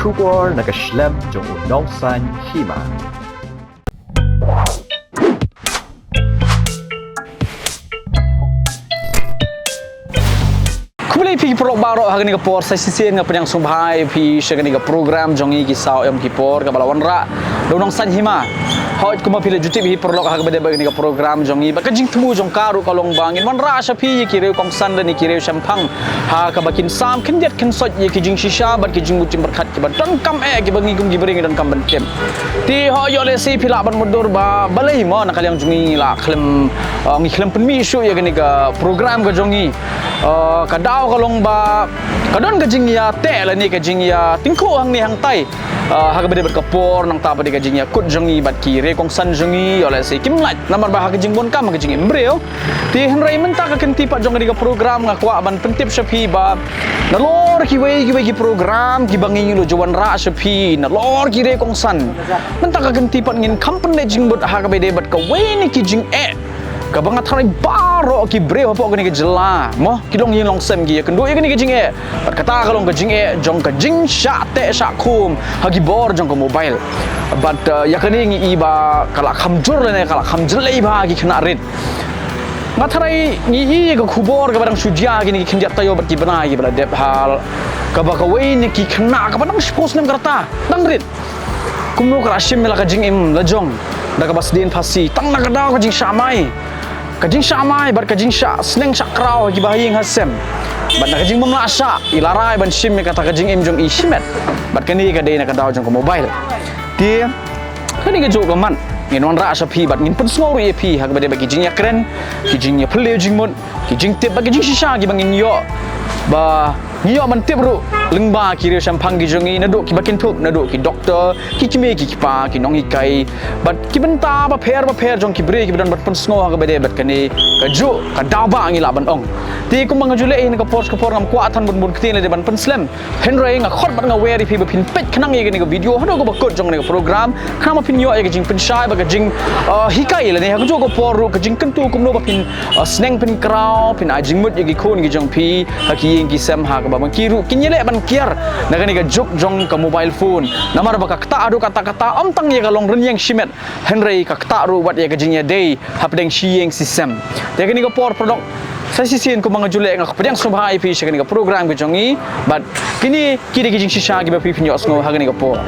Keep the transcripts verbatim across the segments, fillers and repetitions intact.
Khubor na ka shlem jong u Nongsaiñ Hima. Khublei phi ki paralok baroh, ha kane ka por sa shisien nga pdiang sngewbha ïa phi sha kane ka program jong ngi ki saw em ki por kaba la wanrah da u Nongsaiñ Hima. Hooid, kumba phi la ju tip hi paralok, ha kaba dei bad kane ka program jong ngi, bad ka jingthmu jong ka ruh ka long ba ngin wanrah sha phi ïa ki riew kongsan lane ki riew shemphang ha kaba kin sam khyndiat khynsoit ïa ki jingshisha bad ki jingmut jingpyrkhat kiba donkam eh kiba ngi kum ki briew ngi donkam ban tip. Te hooid, ïoh lehse phi lah ban mutdur ba balei mo na ka liang jong ngi la khlem, uh, ngi khlem pynmih shuh ïa kane ka program ka jong ngi. Uh, ka daw ka long ba ka don ka jingïateh lane ka jingïatyngkhuh hangne hangtai. Uh, ha kaba dei bad ka por nangta ba dei ka jingïakut jong ngi bad ki riew kongsan jong ngi, ïoh lehse kim lait namar ba ha ka jingbun kam ha ka jingim briew. Te hynrei mynta ka kynti pat jong kane ka program nga kwah ban pyntip sha phi ba nalor kiwei kiwei ki program kiba ngi la ju wanrah sha phi nalor ki riew kongsan, mynta ka kynti pat ngin kham pynleit jingmut ha kaba dei bad kawei na ki jingeh kaba nga tharai baroh ki briew hapoh kane ka jylla mo ki longïing longsem ki ïakynduh ïa kane ka jingeh. Bad kata ka long ka jingeh jong ka jingshah teh shah khum ha ki bor jong ka mobile. Bad, uh, ïa kane ngi i ba ka la kham jur lane ka la kham jyllei bha ha ki khynnah rit. Nga tharai ngi i ïa ka khubor kaba dang shu jia ha kine ki khyndiat taïew bad ki bnai kiba la dep, ha kaba kawei na ki khynnah kaba dang shiphew snem ka rta dang rit. Kumno ka la shim ïa la ka jingim la jong da kaba sdien phasi tang na ka daw ka jingshah mai, ka jingshah mai bad ka jingshah sneng shah kraw ha kiba ha ïing ha sem. Bad na ka jingbym lah shah i la rai ban shim ïa kata ka jingim jong i shimet. Bad kane ka dei na ka daw jong ka mobile. Te kane kajuh ka mat ngin wanrah sha phi bad ngin pynsngew ruh ïa phi ha kaba dei bad ki jingïakren, ki jingïaphylliew jingmut, ki jingtip bad ki jingshisha kiba ngin ïoh, ba ngi ïoh ban tip ruh lyngba ki riew shemphang ki jong ngi, naduh kiba kynthup naduh ki doktor, ki kmie ki kpa, ki nonghikai bad ki bynta bapher bapher jong ki briew kiba don ban pynsngew ha kaba dei bad kane kajuh ka daw ba ngi lah ban ong. Te kumba nga ju leh ha kane ka por sha ka por ngam kwah than bun bun ktien lada ban pynslem. Hynrei nga khot bad nga wer ïa phi ba phin peit khnang ïa kane ka video haduh kaba kut jong kane ka program, khnang ba phin ïoh ïa ka jingpynshai bad ka jing, uh, hikai lane ha kajuh ka por ruh ka jingkyntu kumno ba phin, uh, sneng pynkraw, phin ai jingmut ïa ki khun ki jong phi ha ki ïing ki sem ha kaba ma ki ruh kin ïaleh ban kiar na kane ka juk jong ka mobile phone. Namar ba ka ktah haduh katta katta ym tang ïa ka long rynïeng shimet, hynrei ka ktah ruh wat ïa ka jingïadei hapdeng shi ïing shi sem. Te kane ka por paralok, sa shisien kumba nga ju leh nga pdiang sngewbha ïa phi sha kane ka program ka jong ngi bad kine ki dei ki jingshisha kiba phi phin ïohsngew ha kane ka por.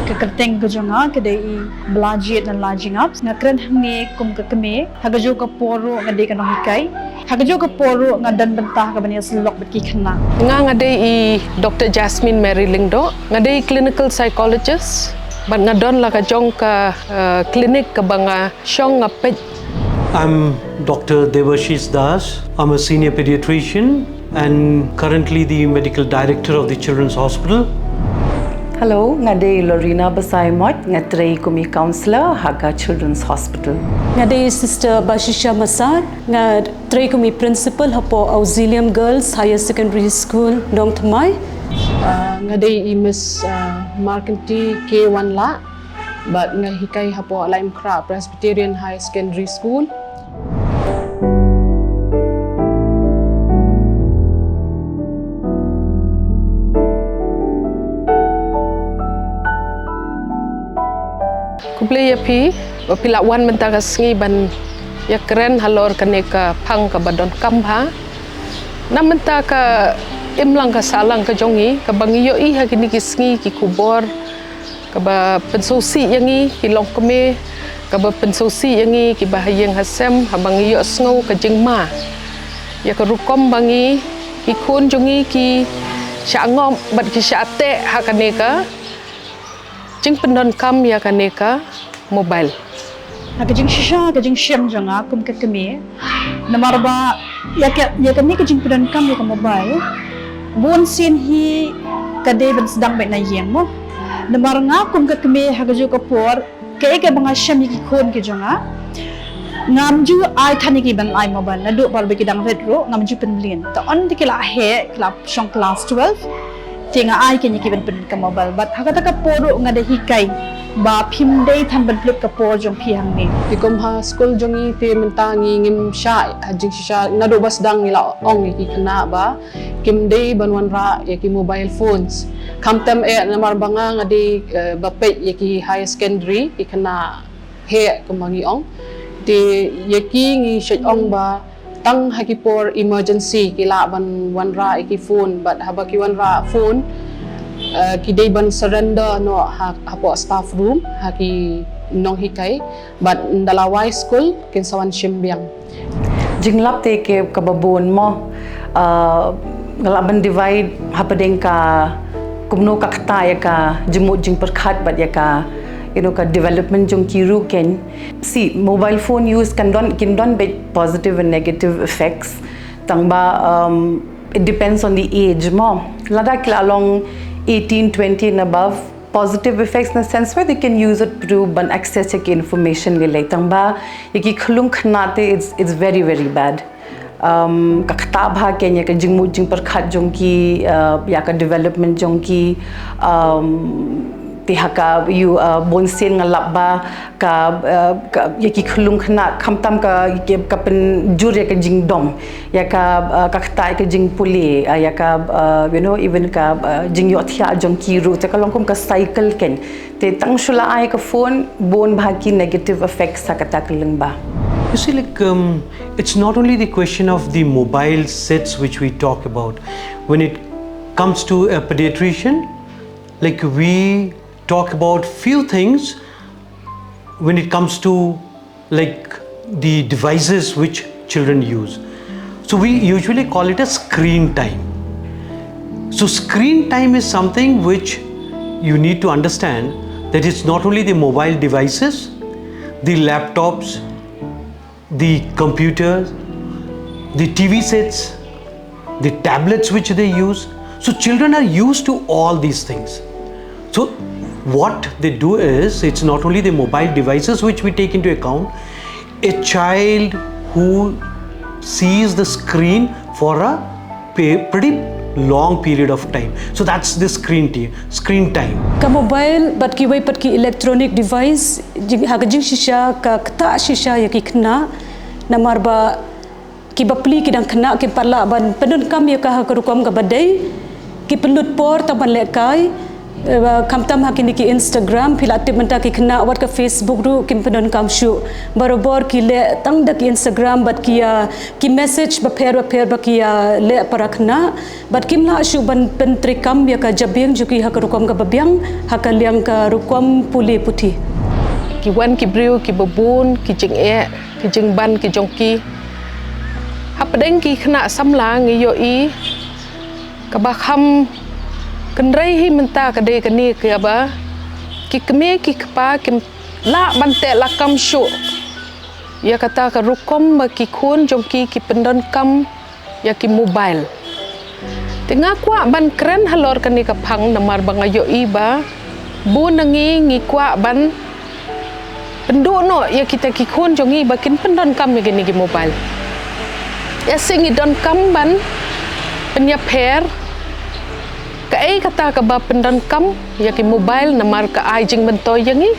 Ka kyrteng ka jong nga ka dei i Blajit Nalajingap. Nga kren hangne kum ka kmie. Ha kajuh ka por ruh nga dei ka nonghikai. Ha kajuh ka por ruh nga don bynta ka ban ïasyllok bad ki khynnah. Nga, nga dei i Doctor Jasmine Mary Lyngdoh. Nga dei clinical psychologist bad nga don la ka jong ka, eh, clinic kaba nga shong nga peit. I'm Doctor Debashish Das. I'm a senior pediatrician and currently the medical director of the Children's Hospital. Hello, nga dei Lorina Basaimot, nga trei kum i counselor ha ka Children's Hospital. Nga dei Sister Bashisha Masar, nga trei kum i principal hapoh Auxilium Girls Higher Secondary School, Nongthymmai. Ah, nga dei i Miss, ah, Markanti K Wanlah. Bad nga hikai hapoh Laitumkhrah Presbyterian Higher Secondary School. Khublei ïa phi ba phi la wan mynta ka sngi ban ïakren halor kane ka phang kaba donkam bha. Na mynta ka imlang ka sahlang ka jong ngi kaba ngi ïohi ha kine ki sngi ki khubor kaba pynsngewsih ïa ngi ki longkmie, kaba pynsngewsih ïa ngi kiba ha ïing ha sem, haba ngi ïohsngew ka jingma ïa ka rukom ba ngi, ki khun jong ngi ki shah ngop bad ki shah teh ha kane ka jingpyndonkam ïa kane ka mobile. Ha ka jingshisha, ka jingshem jong nga kum ka kmie, namar ba ïa ka, ïa kane ka jingpyndonkam ïa ka mobile, bun sien hi ka dei ban sdang beit na ïing mo. Namar nga kum ka kmie ha kajuh ka por, kaei kaba nga shem ïa ki khun ki jong nga, ngam ju ai than ïa ki ban ai mobile naduh ba ki dang rit ruh, ngam ju pynmlien. Te hynda ki la heh, ki la shong class twelve, te nga ai keiñ ïa ki ban pyndonkam mobile. Bad ha kata ka por ruh nga da hikai ba phim dei than ban pynlut ka por jong phi hangne. Te kum ha skul jong ngi te mynta ngi ngim shah ha jingshisha, naduh ba sdang ngi la ong ïa ki khynnah ba kim dei ban wanrah ïa ki mobile phones. Khamtam eh namar ba nga nga dei, eh, ba peit ïa ki higher secondary, ki khynnah heh kumba ngi ong. Te ïa ki ngi shait ong ba tang ha ki por emergency ki lah ban wanrah ïa ki phone, bad haba ki wanrah phone, eh, ki dei ban surrender noh ha, hapoh staff room ha ki nonghikai, bad ynda la wai skul kin sa wan shim biang. Jinglap te ka, kaba bun mo. Ah, nga lah ban divide hapdeng ka kumno ka ktah ïa ka jingmut jingpyrkhat bad ïa ka, you know, ka development jong ki ruh keiñ. See, mobile phone use kan don, kin don beit positive and negative effects. Tang ba, um, it depends on the age mo. Lada ki la long eighteen, twenty and above, positive effects in the sense where they can use it to ban access ïa ki information lei lei. Tang ba ïa ki khyllung khynnah te, it's, it's very, very bad. Um, ka ktah bha keiñ ïa ka jingmut jingpyrkhat jong ki, uh, ïa ka development jong ki, um, te ha ka ïoh, uh, bun sien nga lap ba ka, uh, ka, ïa ki khyllung khynnah khamtam ka, ka, ka pynjur ïa ka jingdom, ïa ka, uh, ka ktah ïa ka jingpule, uh, ïa ka, uh, you know, even ka, uh, jingïohthiah jong ki ruh, te ka long kum ka cycle keiñ. Te tang shu la ai ka phone, bun bha ki negative effects ha kata ka lyngba. You see, like, um, it's not only the question of the mobile sets which we talk about. When it comes to a pediatrician, like, we talk about few things when it comes to, like, the devices which children use. So we usually call it a screen time. So screen time is something which you need to understand that it's not only the mobile devices, the laptops, the computers, the T V sets, the tablets which they use. So children are used to all these things. So what they do is, it's not only the mobile devices which we take into account, a child who sees the screen for a pe- pretty long period of time. So that's the screen, t- screen time. Ka mobile bad kiwei pat ki electronic device, jing- ha ka jingshisha ka ktah shisha ïa ki khynnah, namar ba ki bapli ki dang khynnah kim pat lah ban pyndonkam ïa ka ha ka rukom kaba dei, ki pynlut por tang ban lehkai, eh, khamtam ha kine ki Instagram, phi la tip mynta ki khynnah, wat ka Facebook ruh kim pyndonkam shuh. Barabor ki leh tang da ki Instagram bad ki, ah, ki message bapher bapher ba ki, ah, leh para khynnah, bad kim lah shuh ban pyntreikam ïa ka jabieng jong ki ha ka rukom kaba biang, ha ka liang ka rukom pule puthi. Ki wan ki briew kiba bun, ki jingeh, ki jingban ki jong ki. Hapdeng ki khynnah samla ngi ïohi kaba kham kynrei hi mynta ka dei kane kaba ki kmie ki kpa kim lah ban teh lakam shuh ïa kata ka rukom ba ki khun jong ki ki pyndonkam ïa ki mobile. Te nga kwah ban kren halor kane ka phang namar ba nga ïohi ba bun na ngi ngi kwah ban pynduh noh ïa kita ki khun jong ngi ba kin pyndonkam ïa kine ki mobile. Ïa shisha ngi donkam ban pynïapher kaei kata kaba pyndonkam ïa ki mobile namar ka ai jingmyntoi ïa ngi,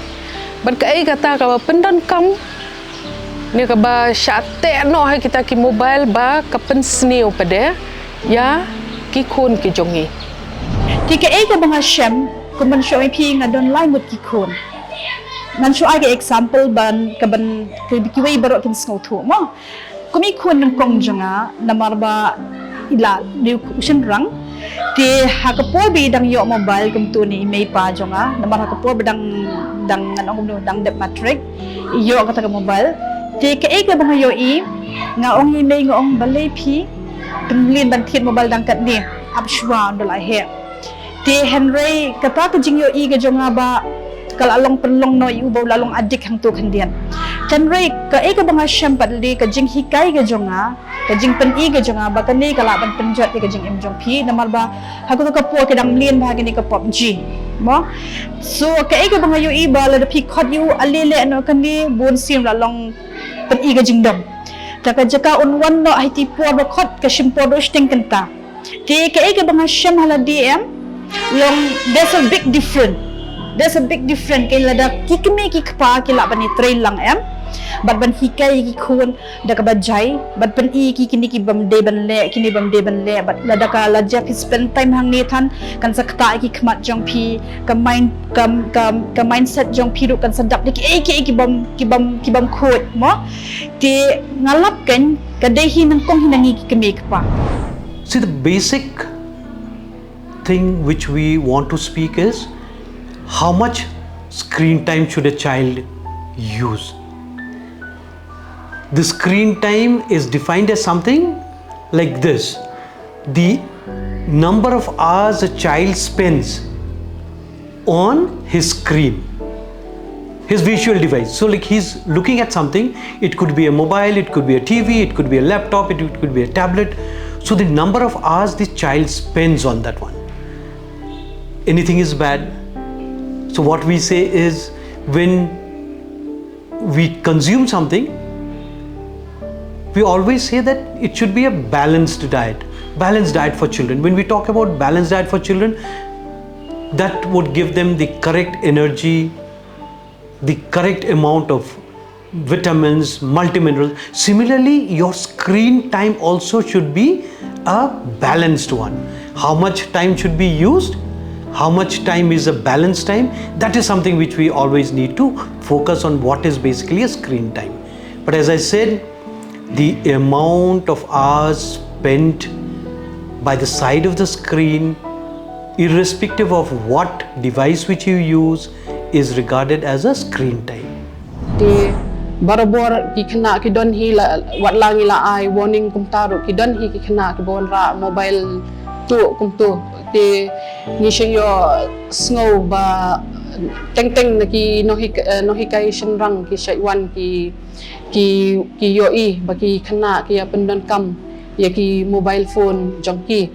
bad kaei kata kaba pyndonkam ne kaba shah teh noh ha kita ki mobile ba ka pynsniew pat de ïa ki khun ki jong ngi. Te kaei kaba nga shem, kumban shu ong ïa phi nga don lai ngut ki khun. Ngan shu ai ka example ban, kaban, ka kiwei baroh kin sngewthuh mo. Kum i khun nyngkong jong nga, namar ba i la dei u shynrang. Te ha ka por ba i dang ïoh mobile kumto ne i mei pa jong nga, namar ha ka por ba dang, dang ngan ong kumno, dang dep matric, i ïoh kata ka mobile. Te kaei kaba nga ïohi, nga ong ïa i mei, nga ong balei phi pynlin ban thied mobile dang katne, ap shuwa ynda la heh. Te hynrei kata ka jingïohi ka jong nga ba Ka la long pynlong noh ïa u ba u la long addict hangto khyndiat. Tangba kaei kaba nga shem pat lei ka jinghikai ka jong nga, ka jingpyni ka jong nga ba kane ka lah ban pynjot ïa ka jingim jong phi namar ba ha kato ka por ki dang mlien bha kane ka PUBG. Mo? So kaei kaba nga ïohi ba lada phi khot ïa u ale leh noh kane bun sien la long pyni ka jingdom. Te ka jaka un wan noh ha kiti por ba khot ka shim por da u shiteng kynta. Te kaei kaba nga shem ha lade em long there's a big difference. There's a big difference. Kaei lada ki kmie ki kpa ki lah ban ïatrei lang em bad ban hikai ïa ki khun da kaba jai bad pyni ïa ki kine ki bym dei ban leh, kine bym dei ban leh, bad lada ka la jia phi spend time hangne than kan sa ktah ïa ki khmat jong phi, ka mind ka, ka, ka mindset jong phi ruh kan sa dap da kiei kiei ki bym ki bym ki bym khuid mo. Te nga lap kan ka dei hi nyngkong hi na ngi ki kmie kpa. See, the basic thing which we want to speak is how much screen time should a child use. The screen time is defined as something like this: the number of hours a child spends on his screen, his visual device. So, like, he's looking at something. It could be a mobile, it could be a T V, it could be a laptop, it, it could be a tablet. So, the number of hours the child spends on that one. Anything is bad. So, what we say is, when we consume something, we always say that it should be a balanced diet. Balanced diet for children. When we talk about balanced diet for children, that would give them the correct energy, the correct amount of vitamins, multiminerals. Similarly, your screen time also should be a balanced one. How much time should be used? How much time is a balanced time? That is something which we always need to focus on, what is basically a screen time. But as I said, the amount of hours spent by the side of the screen, irrespective of what device which you use, is regarded as a screen time. Te barabor ki khynnah ki don hi la, wat la ngi la ai warning kumta ruh ki don hi ki khynnah kiba wanrah mobile tuh kumto. Te ngi shait ïohsngew ba teng teng na ki nonghi, eh, nonghikai shynrang ki shait wan ki, ki, ki ïohi ba ki khynnah ki ïa pyndonkam ïa ki mobile phone jong ki.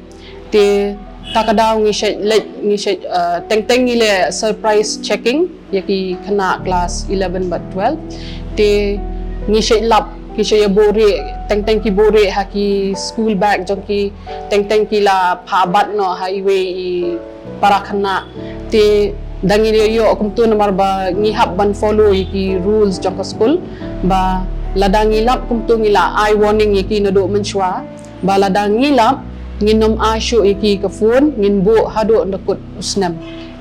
Te ta ka daw ngi shait leit, ngi shait, eh, teng teng ngi leh surprise checking ïa ki khynnah class eleven bad twelve. Te ngi shait lap, ki shait ïa buhrieh, teng teng ki buhrieh ha ki school bag jong ki, teng teng ki la phah bat noh ha iwei i para khynnah. Te da ngi ïoh kumto namar ba ngi hap ban follow ïa ki rules jong ka school, ba lada ngi lap kumto ngi la ai warning ïa ki naduh mynshuwa. Ba lada ngi lap, ngin ym ai shuh ïa ki ka phone, ngin buh haduh na kut u snem.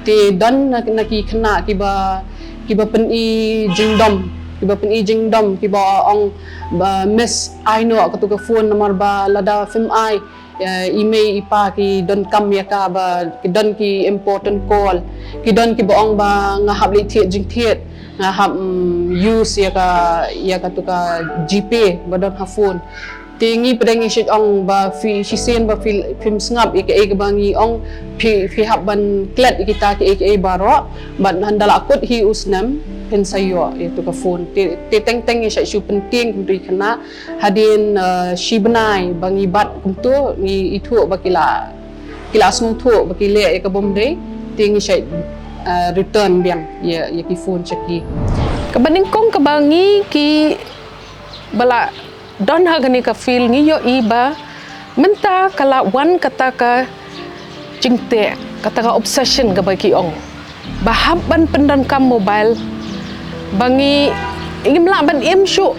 Te don na, na ki khynnah kiba, kiba pyni jingdom, kiba pyni jingdom, kiba ong ba miss, ai noh katu ka phone namar ba lada phim ai, eh, i mei i pa ki donkam ïa ka, ba ki don ki important call, ki don kiba ong ba nga hap leit thied jingthied, nga hap, mm, use ïa ka, ïa katu ka GPay ba don ha phone. Te ngi pat ngi shait ong ba phi, shisien ba phi, phim sngap ïa kaei kaba ngi ong, phi, phi hap ban klet ïa kita kiei kiei baroh, bad haba la kut hi u snem phin sa ïoh ïa tu ka phone. Te, te teng teng ngi shait shu pyntieng kumtu ïa ki khynnah, hadien, eh, shi bnai ba ngi bat kumtu, ngi ithuh ba ki la, ki la sngewthuh ba ki leh ïa ka bym dei, te ngi shait, eh, return biang ïa, ïa ki phone sha ki. Kaba nyngkong kaba ngi kiba la don ha kane ka field ngi ïohi ba mynta ka la wan kata ka jingteh, kata ka obsession kaba ki ong, ba hap ban pyndonkam mobile, ba ngi, ngim lah ban im shuh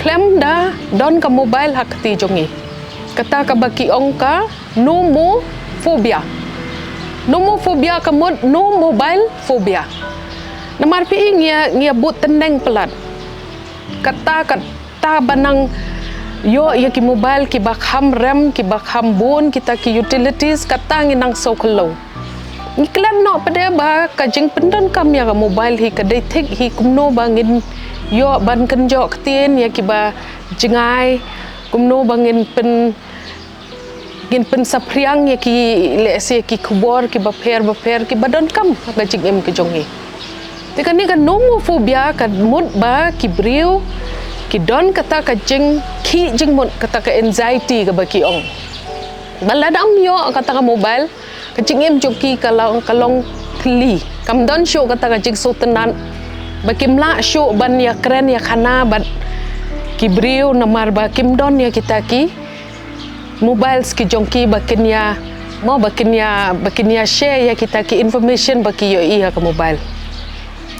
khlem da don ka mobile ha kti jong ngi. Kata kaba ki ong ka nomophobia. Nomophobia ka mut no mobile phobia. Namar phi, ngi ïa, ngi ïa bud tneng palat. Kata, kata ba nang ïoh ïa ki mobile kiba kham rem, kiba kham bun, kita ki utilities, kata ngi nang sngewkhyllo. Ngi klet noh pat de ba ka jingpyndonkam ïa ka mobile hi ka dei thik hi, kumno ba ngin ïoh ban kynjoh ktien ïa kiba jngai, kumno ba ngin pyn, ngin pynsaphriang ïa ki, lehse ki khubor kiba pher bapher kiba donkam ha ka jingim ka jong ngi. Te kane ka nomophobia ka mut ba ki briew ki don kata ka jingkhih jingmut, kata ka anxiety kaba ki ong. Ba lada ym ïoh kata ka mobile, ka jingim jong ki ka long, ka long thylli. Kam don shuh kata ka jingsngewtynnat. Ba kim lah shuh ban ïakren ïakhana bad ki briew namar ba kim don ïa kita ki mobiles ki jong ki ba kin ïa, mo, ba kin ïa, ba kin ïa share ïa kita ki information ba ki ïohi ha ka mobile.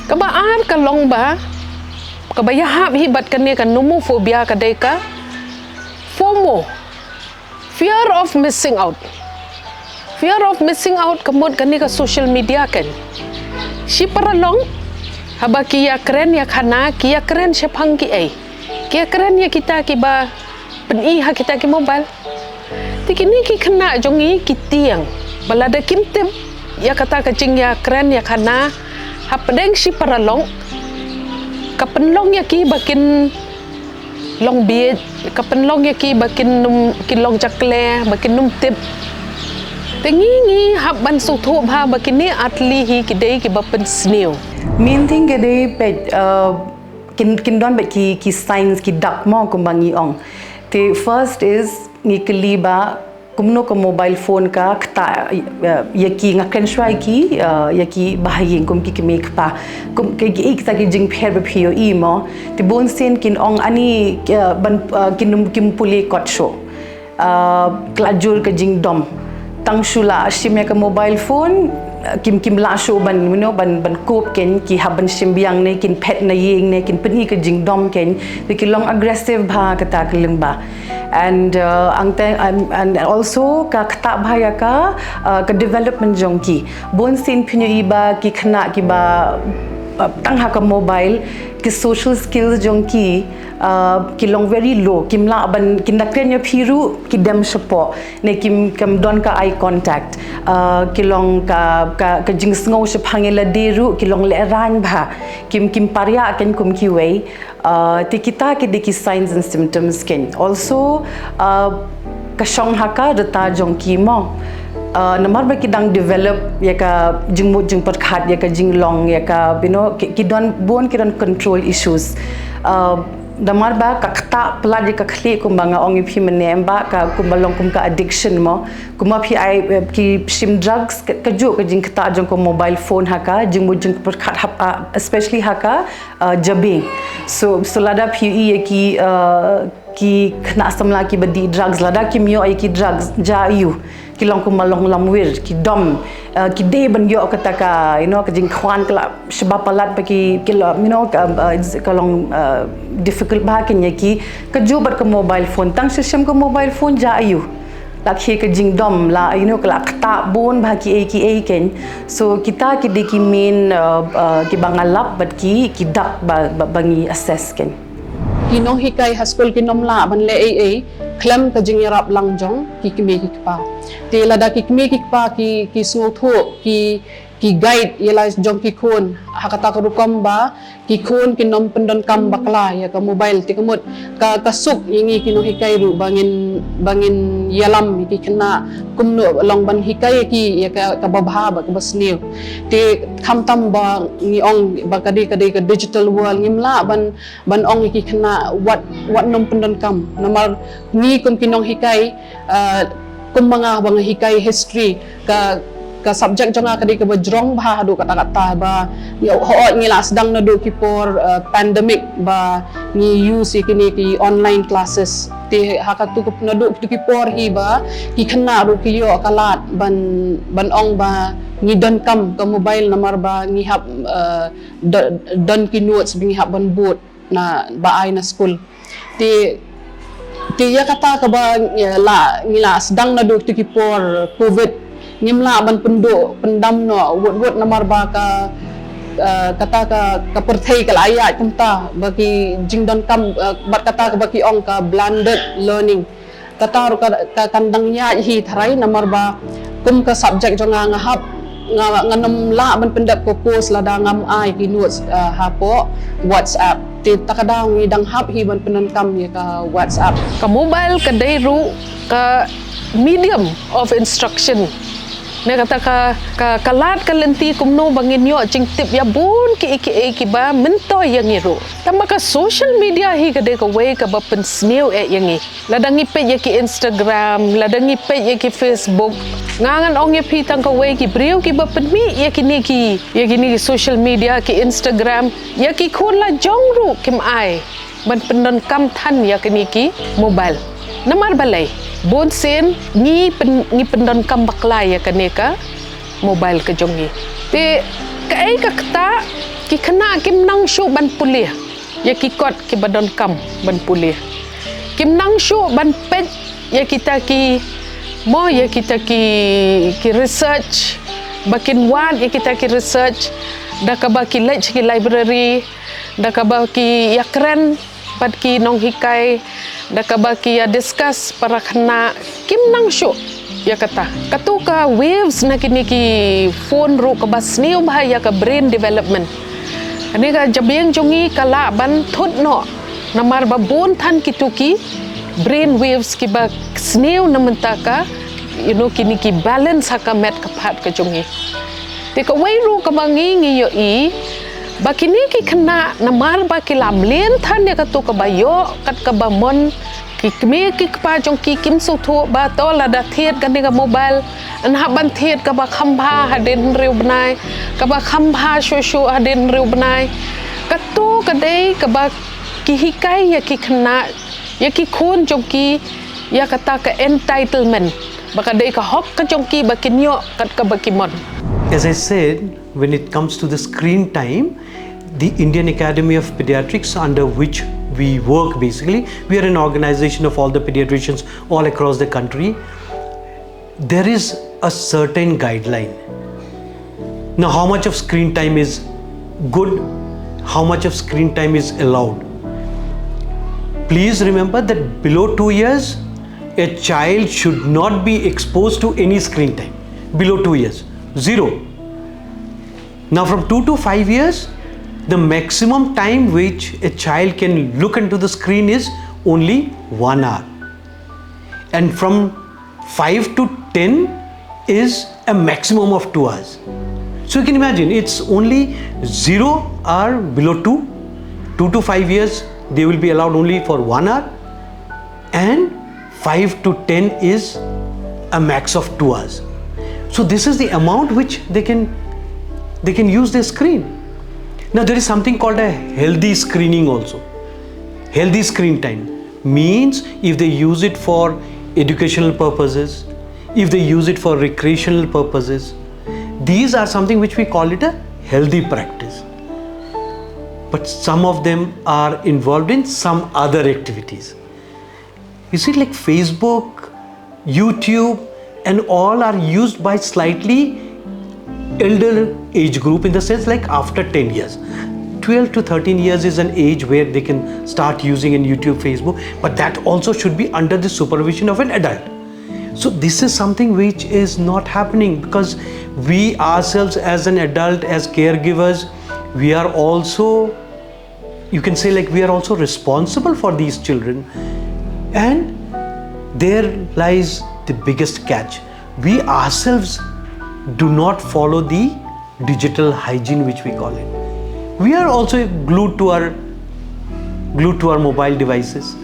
Kaba ar ka long ba, kaba ïahap hi bad kane ka nomophobia ka dei ka FOMO, fear of missing out. Fear of missing out ka mut kane ka social media kan. Shi paralok, haba ki ïakren ïakhana, ki ïakren shaphang kiei? Ki ïakren ïa kita kiba pyni ha kita ki mobile. Te kine ki khynnah jong ngi ki tieng. Ba lada kim tip ïa kata ka jingïakren ïakhana hapdeng shi paralok, ka pynlong ïa ki ba kin long bieit, ka pynlong ïa ki ba kin ym, kin long jakle, ba kin ym tip. Te ngi, ngi hap ban sngewthuh bha ba kine ar tylli hi ki dei kiba pynsniew. Main thing ka dei peit, uh, kin, kin don beit ki, ki signs, ki dak, mo, kumba ngi ong. Te first is ngi kylli ba kumno ka mobile phone ka ktah, uh, ïa ki, nga kren shuwa ïa ki, uh, ïa ki bahaïing kum ki kmie kpa. Kum ki, ki, kita ki jingpher ba phi ïohi, mo. Te bunsien kin ong ani, uh, ban, uh, kin, kim pule kot shuh. Uh, ka la jur ka jingdom. Tang shu la shim ïa ka mobile phone, uh, kim, kim lah shuh ban, you know, ban, ban cope, kan, ki hap ban shim biang ne, kin phet na ïing ne, kin pyni ka jingdom, kan. Te ki long aggressive bha kata ka lyngba. And, uh, ang te, and, and also ka ktah bha ïa ka, uh, ka development jong ki. Bunsien phin ïohi ba ki khynnah kiba, uh, tang ha ka mobile, ki social skills jong ki, uh, ki long very low. Kim lah ban, kin da kren ïa phi ruh, ki dem shapoh. Ne kim, kim don ka eye contact. Uh, ki long ka, ka, ka jingsngew shaphang ïa lade ruh, ki long lehraiñ bha. Kim, kim pyrshah, kan, kum kiwei. Uh, te kita ki dei ki signs and symptoms, kan. Also, uh, ka shong ha ka rta jong ki, mo. Uh, namar ba ki dang develop ïa ka jingmut jingpyrkhat, ïa ka jinglong, ïa ka, you know, ki, ki don bun, ki don control issues. Uh, namar ba ka ktah palat ïa ka khlieh kumba nga ong ïa phi mynne, em, ba ka kumba long kum ka addiction, mo. Kumba phi ai, eh, ki shim drugs, ka, kajuh ka jingktah jong ka mobile phone ha ka jingmut jingpyrkhat hap, uh, especially ha ka, uh, jabieng. So, so lada phi ïohi ïa ki, uh, ki khynnah samla kiba dih drugs, lada kim ïoh ïa ki drugs, jia aiu. Ki long kumba long lamwir, ki dom, uh, ki dei ban ïoh kata ka, you know, ka jingkhwan ka la shaba palat ba ki, ki la, you know, ka, uh, ka long, uh, difficult bha, kan, ïa ki, kajuh bad ka mobile phone. Tang shu shim ka mobile phone, jia aiu. La khie ka jingdom, la, you know, ka la ktah bun bha kiei kiei, kan. So kita ki dei ki main, uh, uh, kiba nga lap bad ki, ki dak ba, ba, ba ngi assess, kan. Ki nonghikai ha skul kin ym lah ban leh ei ei khlem ka jingïarap lang jong ki kmie ki kpa. Te lada ki kmie ki kpa ki, ki sngewthuh, ki, ki guide ïa la jong ki khun ha kata ka rukom ba ki khun kin ym pyndonkam bakla ïa ka mobile. Te ka mut ka, ka suk ïa ngi ki nonghikai ruh ba ngin, ba ngin ïalam ïa ki khynnah kumno long ban hikai ïa ki ïa ka, kaba bha bad kaba sniew. Te khamtam ba ngi ong ba ka dei, ka dei ka digital world, ngim lah ban, ban ong ïa ki khynnah wat, wat nym pyndonkam. Namar ngi kum ki nonghikai, uh, kum ma nga ba nga hikai history, ka, ka subject jong nga ka dei kaba jrong bha haduh katta katta ba, ïa, hooid ngi la sdang naduh ki por, uh, pandemic ba ngi use ïa kine ki online classes. Te ha katu ka, naduh katu ki por hi ba ki khynnah ruh ki ïoh ka lad ban, ban ong ba ngi donkam ka mobile namar ba ngi hap, uh, do-, don ki notes ba ngi hap ban bud na ba ai na skul. Te, te ïa kata kaba, eh, la, ngi la sdang naduh tu ki por covid, ngim lah ban pynduh pyndam noh wut wut namar ba ka, eh, kata ka, ka pyrthei ka la ïaid kumta ba ki jingdonkam, eh, bad kata kaba ki ong ka blended learning. Kata ruh ka, ka kan dang ïaid hi tharai namar ba kum ka subject jong nga nga hap, nga, ngan ym lah ban pyndep ka course lada ngam ai ki notes, eh, hapoh WhatsApp. Te ta ka daw ngi dang hap hi ban pyndonkam ïa ka WhatsApp. Ka mobile ka dei ruh ka medium of instruction. Ne kata ka, ka, ka lad ka lynti kumno ba ngin ïoh jingtip ïa bun kiei kiei kiba myntoi ïa ngi ruh. Tangba ka social media hi ka dei kawei kaba pynsniew eh ïa ngi. Lada ngi peit ïa ki Instagram, lada ngi peit ïa ki Facebook. Nga ngan ong ïa phi tang kawei ki briew kiba pynmih ïa kine ki, ïa kine ki social media, ki Instagram, ïa ki khun la jong ruh kim ai ban pyndonkam than ïa kine ki mobile. Namar balei? Bun sien ngi pyn, ngi pyndonkam bakla ïa kane ka mobile ka jong ngi. Te kaei ka kata, ki khynnah kim nang shuh ban pule ïa ki kot kiba donkam ban pule. Kim nang shuh ban peit ïa kita ki, mo, ïa kita ki, ki research, ba kin wad ïa kita ki research da kaba ki leit ki library, da kaba ki ïakren bad ki nonghikai, da kaba ki ïa discuss para khynnah. Kim nang shuh ïa kata. Katu ka waves na kine ki phone ruh kaba sniew bha ïa ka brain development. Kane ka jabieng jong ngi ka lah ban thut noh namar ba bun than kitu ki brain waves kiba sniew na mynta ka, you know, kine ki balance ha ka met ka phad ka jong ngi. Te kawei ruh kaba ngi, ngi ïohi ba kine ki khynnah namar ba ki la mlien than ïa katu kaba ïoh kat kaba mon, ki kmie ki kpa jong ki kim sngewthuh ba to lada thied kane ka mobile, yn hap ban thied kaba kham bha hadien hynriew bnai, kaba kham bha shuh shuh hadien hynriew bnai. Katu ka dei kaba ki hikai ïa ki khynnah, ïa ki khun jong ki, ïa kata ka entitlement, ba ka dei ka hok ka jong ki ba kin ïoh kat kaba ki mon. As I said, when it comes to the screen time, the Indian Academy of Pediatrics, under which we work basically, we are an organization of all the pediatricians all across the country. There is a certain guideline. Now, how much of screen time is good? How much of screen time is allowed? Please remember that below two years, a child should not be exposed to any screen time. Below two years, zero. Now, from two to five years, the maximum time which a child can look into the screen is only one hour. And from five to ten is a maximum of two hours. So you can imagine, it's only zero hour below two. Two to five years, they will be allowed only for one hour. And five to ten is a max of two hours. So this is the amount which they can, they can use their screen. Now, there is something called a healthy screening also. Healthy screen time means if they use it for educational purposes, if they use it for recreational purposes, these are something which we call it a healthy practice. But some of them are involved in some other activities. You see, like, Facebook, YouTube, and all are used by slightly elder age group, in the sense, like, after ten years. Twelve to thirteen years is an age where they can start using in YouTube, Facebook, but that also should be under the supervision of an adult. So this is something which is not happening, because we ourselves, as an adult, as caregivers, we are also, you can say, like, we are also responsible for these children. And there lies the biggest catch. We ourselves do not follow the digital hygiene, which we call it. We are also glued to our, glued to our mobile devices,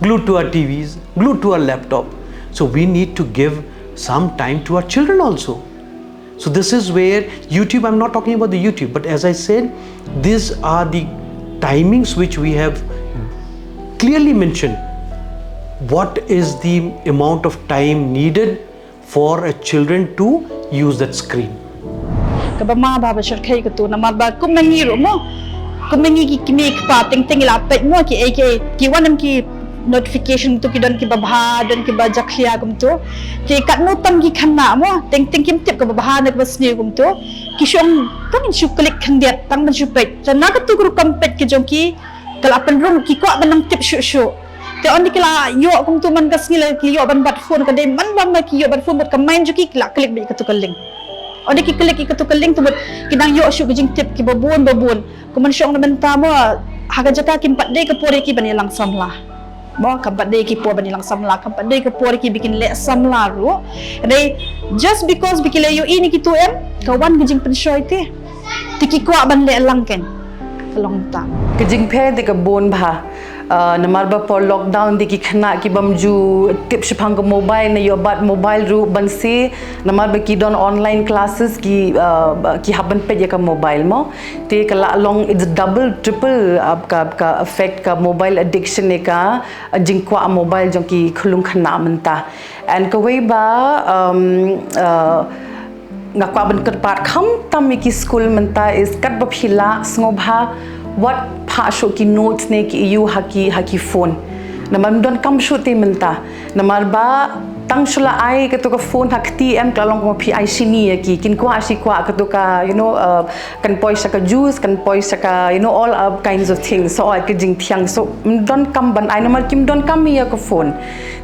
glued to our T Vs, glued to our laptop. So we need to give some time to our children also. So this is where YouTube, I'm not talking about the YouTube, but as I said, these are the timings which we have clearly mentioned. What is the amount of time needed for a children to use that screen? Kaba ma ba ba shyrkhei katu namar ba kum ma ngi ruh mo. Kum ma ngi ki kmie ki kpa teng teng i la peit mo ki ei ki ei ki wan em ki notification tu ki don ki ba bha don ki ba jakhlia kum tu. Ki katno tam ki khynnah mo teng teng kim tip kaba bha ne kaba sniew kum tu. Ki shong tang shu klik khyndiat tang ban shu peit. Te na katu ka rukom peit ki jong ki ka la pynrung ki kwah ban nang tip shuh shuh. Te ynda ki la ïoh kumtu man ka sngi la ki ïoh ban bat phone ka dei man ba ma ki ïoh bat phone bad ka mind jong ki ki la klik beit katu ka link. Ynda ki klik ïa katu ka link tu bad ki nang ïoh shuh ka jingtip ki ba bun ba bun. Kumne shong na mynta mo ha ka jaka kim pat dei ka por ïa ki ban ïalang samla. Mo, kam pat dei ki por ban ïalang samla, kam pat dei ka por ki ba kin leh samla ruh. Dei, just because ba ki la ïohi ne ki tu em, ka wan ka jingpynshoi te. Te ki kwah ban leh lang ken. Ka long ta. Ka jingpher te ka bun bha. Uh, namar ba por lockdown te ki khynnah ki bym ju tip shaphang ka mobile, ne ïoh bat mobile ruh ban se, namar ba ki don online classes ki, uh, ki hap ban peit ïa ka mobile mo. Te ka la long, it's double, triple, uh, ka, ka effect ka mobile addiction ïa ka, uh, jingkwah mobile jong ki khyllung khynnah mynta. And kawei ba, um, uh, nga kwah ban kyrpad khamtam ïa ki skul mynta is katba phi lah sngewbha wat phah shuh ki notes ne ki ïa u ha ki, ha ki phone. Namar ym don kam shuh te mynta. Namar ba tang shu la ai kato ka phone ha kti em, ka la long kumba phi ai shini ïa ki. Kin kwah shi kwah kato ka, you know, uh, kan poi sha ka juice, kan poi sha ka, you know, all, uh, kinds of things. So, ai ka jingthiang. So, ym don kam ban ai namar kim don kam ïa ka phone.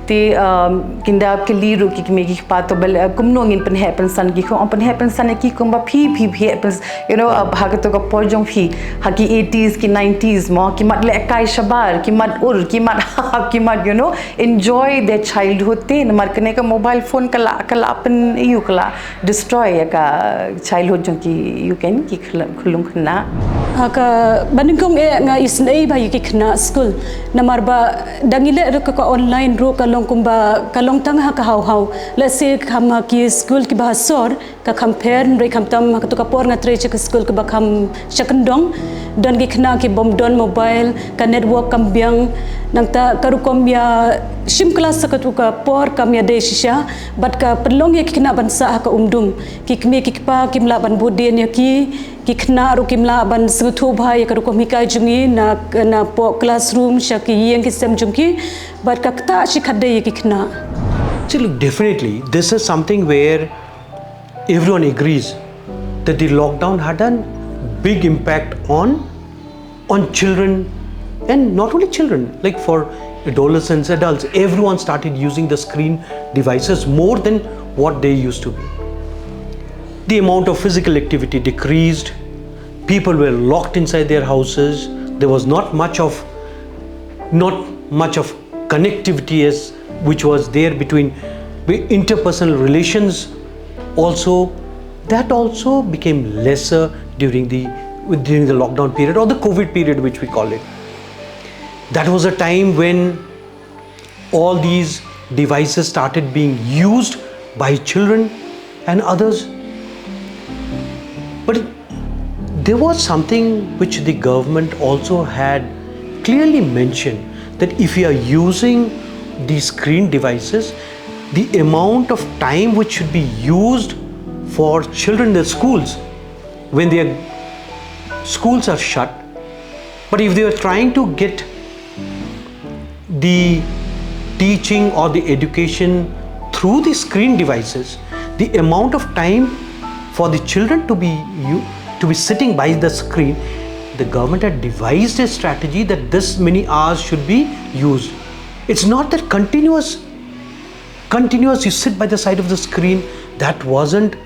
Te, um, kin da kylli ruh ki kmie ki kpa to bel, uh, kumno ngin pynheh pynsan ki, khong pynheh pynsan ïa ki kumba phi, phi, phi, pynsan, you know, uh, ha kato ka por jong phi, ha ki eighties, ki nineties mo, ki mat lehkai shabar, ki mat ur, ki mat hap, ki mat, you know, enjoy their childhood te, namar kane ka mobile phone ka la, ka la pyn, ïa u ka la destroy ïa ka childhood jong ki, ïa u ken ki khyllung, khyllung khynnah. Ha kaba nyngkong eh nga isynei bha ïa ki khynnah skul. Namar ba dang ïaleh ruh ka, ka online ruh ka long kumba, ka long tang ha ka haw haw. Lehse kham ha ki skul kiba ha sor, ka kham pher, hynrei khamtam ha kato ka por nga trei sha ka skul kaba kham sha kyndong. Don ki khynnah ki bym don mobile, ka network kam biang. Nangta ka rukom ïa shim klas ha kato ka por kam ïadei shisha. Bad ka pynlong ïa ki khynnah ban sah ha ka umdum. Ki kmie ki kpa kim lah ban bud dien ïa ki, ki khynnah ruh kim lah ban sngewthuh bha ïa ka rukom hikai jong ngi na, napoh classroom sha ki ïing ki sem jong ki, bad ka ktah shi khatdei ïa ki khynnah. See, look, definitely, this is something where everyone agrees that the lockdown had a big impact on on children, and not only children, like for adolescents, adults, everyone started using the screen devices more than what they used to be. The amount of physical activity decreased, people were locked inside their houses, there was not much of, not much of connectivity as which was there between interpersonal relations also, that also became lesser during the during the lockdown period or the covid period which we call it. That was a time when all these devices started being used by children and others. But there was something which the government also had clearly mentioned, that if you are using these screen devices, the amount of time which should be used for children in the schools when their schools are shut, but if they are trying to get the teaching or the education through the screen devices, the amount of time for the children to be you to be sitting by the screen, the government had devised a strategy that this many hours should be used. It's not that continuous continuous you sit by the side of the screen. That wasn't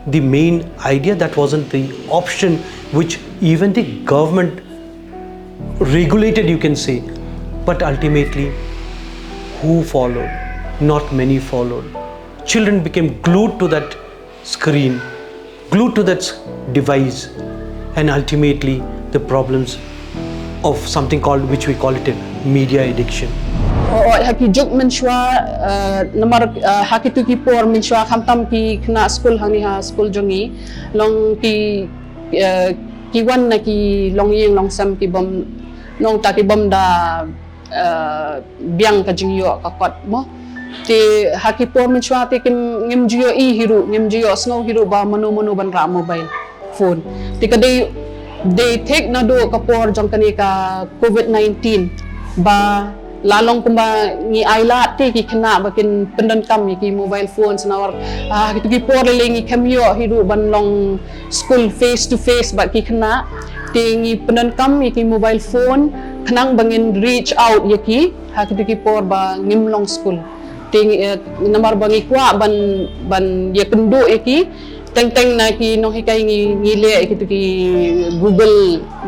the main idea, that wasn't the option which even the government regulated, you can say. But ultimately, who followed? Not many followed. Children became glued to that screen, glued to that device, and ultimately the problems of something called, which we call it a media addiction. Hooid, ha ki juk mynshuwa, namar ha kitu ki por mynshuwa khamtam ki khynnah skul hangne ha skul jong ngi long ki ki wan na ki longïing longsem ki bym nongta ki bym da biang ka jingïoh ka kot mo. Te ha ki por mynshuwa te kim ngim ju ïohi hi ruh, ngim ju ïohsngew hi ruh ba mano mano ban rah mobile phone. Te ka dei dei thik naduh ka por jong kane ka covid nineteen ba la long kumba ngi ailad te ki khynnah ba kin pyndonkam ïa ki mobile phones namar ha kitu ki por lei lei ngi khlem ïoh hi ruh ban long school face to face bad ki khynnah. Te ngi pyndonkam ïa ki mobile phone khnang ba ngin reach out ïa ki ha kitu ki por ba ngim long school. Te namar ba ngi kwah ban ban ïakynduh ïa ki teng teng na ki nonghikai ngi ngi leh ïa kitu ki Google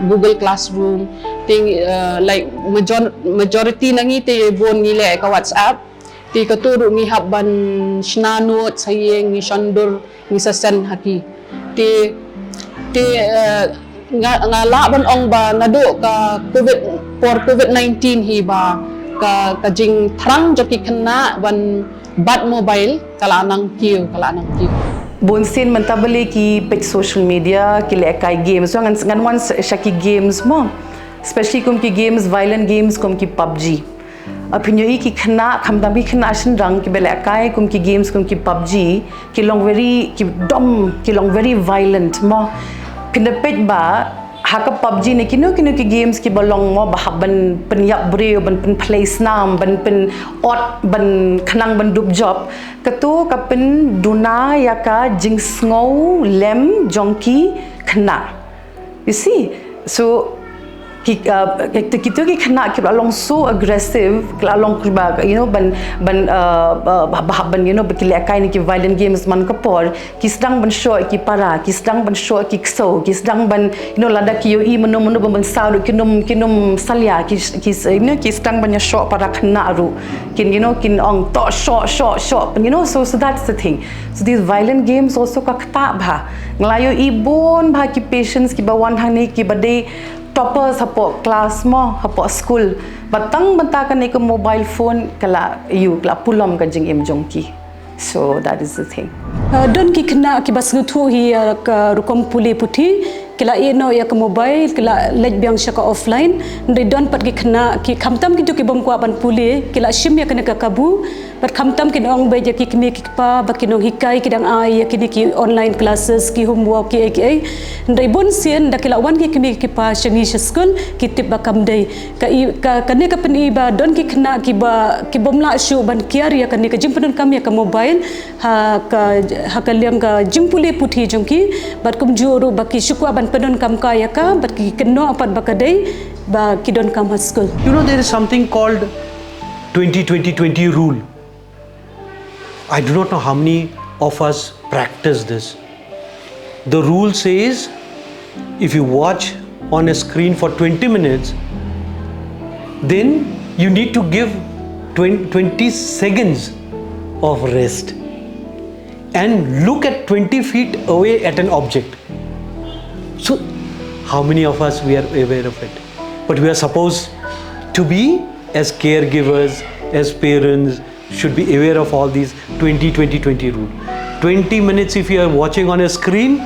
Google Classroom. Te, uh, like, major-, majority na ngi te bun ngi leh ka WhatsApp. Te katu ruh ngi hap ban shna note sa ïing, ngi shon dur, ngi sa send ha ki. Te, te, uh, nga, nga lah ban ong ba naduh ka covid, por covid nineteen hi ba ka, ka jingthrang jong ki khynnah ban bat mobile ka la nang kiew, ka la nang kiew. Bun sien mynta balei ki peit social media, ki lehkai games. So ngan, ngan wan sha ki games mo. Especially kum ki games, violent games kum ki PUBG. Phin ïohi ki khynnah, khamtam ki khynnah shynrang kiba lehkai kum ki games kum ki PUBG, ki long very, ki dom, ki long very violent mo. Phin da peit ba ha ka PUBG ne kino kino ki games kiba long mo, ba hap ban pynïap briew, ban pynphlei snam, ban pynot, ban khnang ban dup jop. Katu ka pynduna ïa ka jingsngew lem jong ki khynnah. You see? So ki, uh, ki, ki, ki khynnah kiba long so aggressive, kiba long kiba, you know, ban, ban, uh, uh, ba, ba, ban, you know, ba ki lehkai ne ki violent games man ka por, ki sdang ban shoh ki para, ki sdang ban shoh ki ksew, ki sdang ban, you know, lada ki ïohi mynno mynno ban, ban saw ruh kin ym, kin ym salia, ki, ki, you know, ki sdang ban ïa shoh para khynnah ruh. Kin, you know, kin ong to shoh, shoh, shoh. You know, so, so that's the thing. So these violent games also ka ktah bha. Nga la ïohi bun bha ki patients kiba wan hangne kiba dei toppers hapoh class mo, hapoh school. Ba tang bynta kane ka mobile phone ka la ïoh, ka la pulom ka jingim jong ki. So that is the thing. Uh, don ki khynnah kiba sngewthuh hi ïa ka rukom pule puthi, ki la ïeh noh ïa ka mobile, ki la leit biang sha ka offline. Hynrei don pat ki khynnah, ki khamtam kito ki bym kwah ban pule, ki la shim ïa kane ka kabu. Bad khamtam kin ong beit ïa ki kmie ki kpa ba ki nonghikai ki dang ai ïa kine ki online classes, ki homework, ki ei ki ei. Hynrei bun sien da ki la wan ki kmie ki kpa sha ngi sha skul, ki tip ba kam dei. Ka i, ka, kane ka pyni ba don ki khynnah kiba, ki bym lah shuh ban kiar ïa kane ka jingpyndonkam ïa ka mobile ha ka, ha ka liang ka jingpule puthi jong ki, bad kumjuh ruh ba ki shu kwah ban pyndonkam kai ïa ka, bad ki kynnoh pat ba ka dei ba ki donkam ha skul. You know, there is something called twenty twenty twenty rule. I do not know how many of us practice this. The rule says if you watch on a screen for twenty minutes, then you need to give twen-, twenty seconds of rest and look at twenty feet away at an object. So, how many of us we are aware of it? But we are supposed to be, as caregivers, as parents, should be aware of all these twenty twenty twenty rule. Twenty minutes if you are watching on a screen,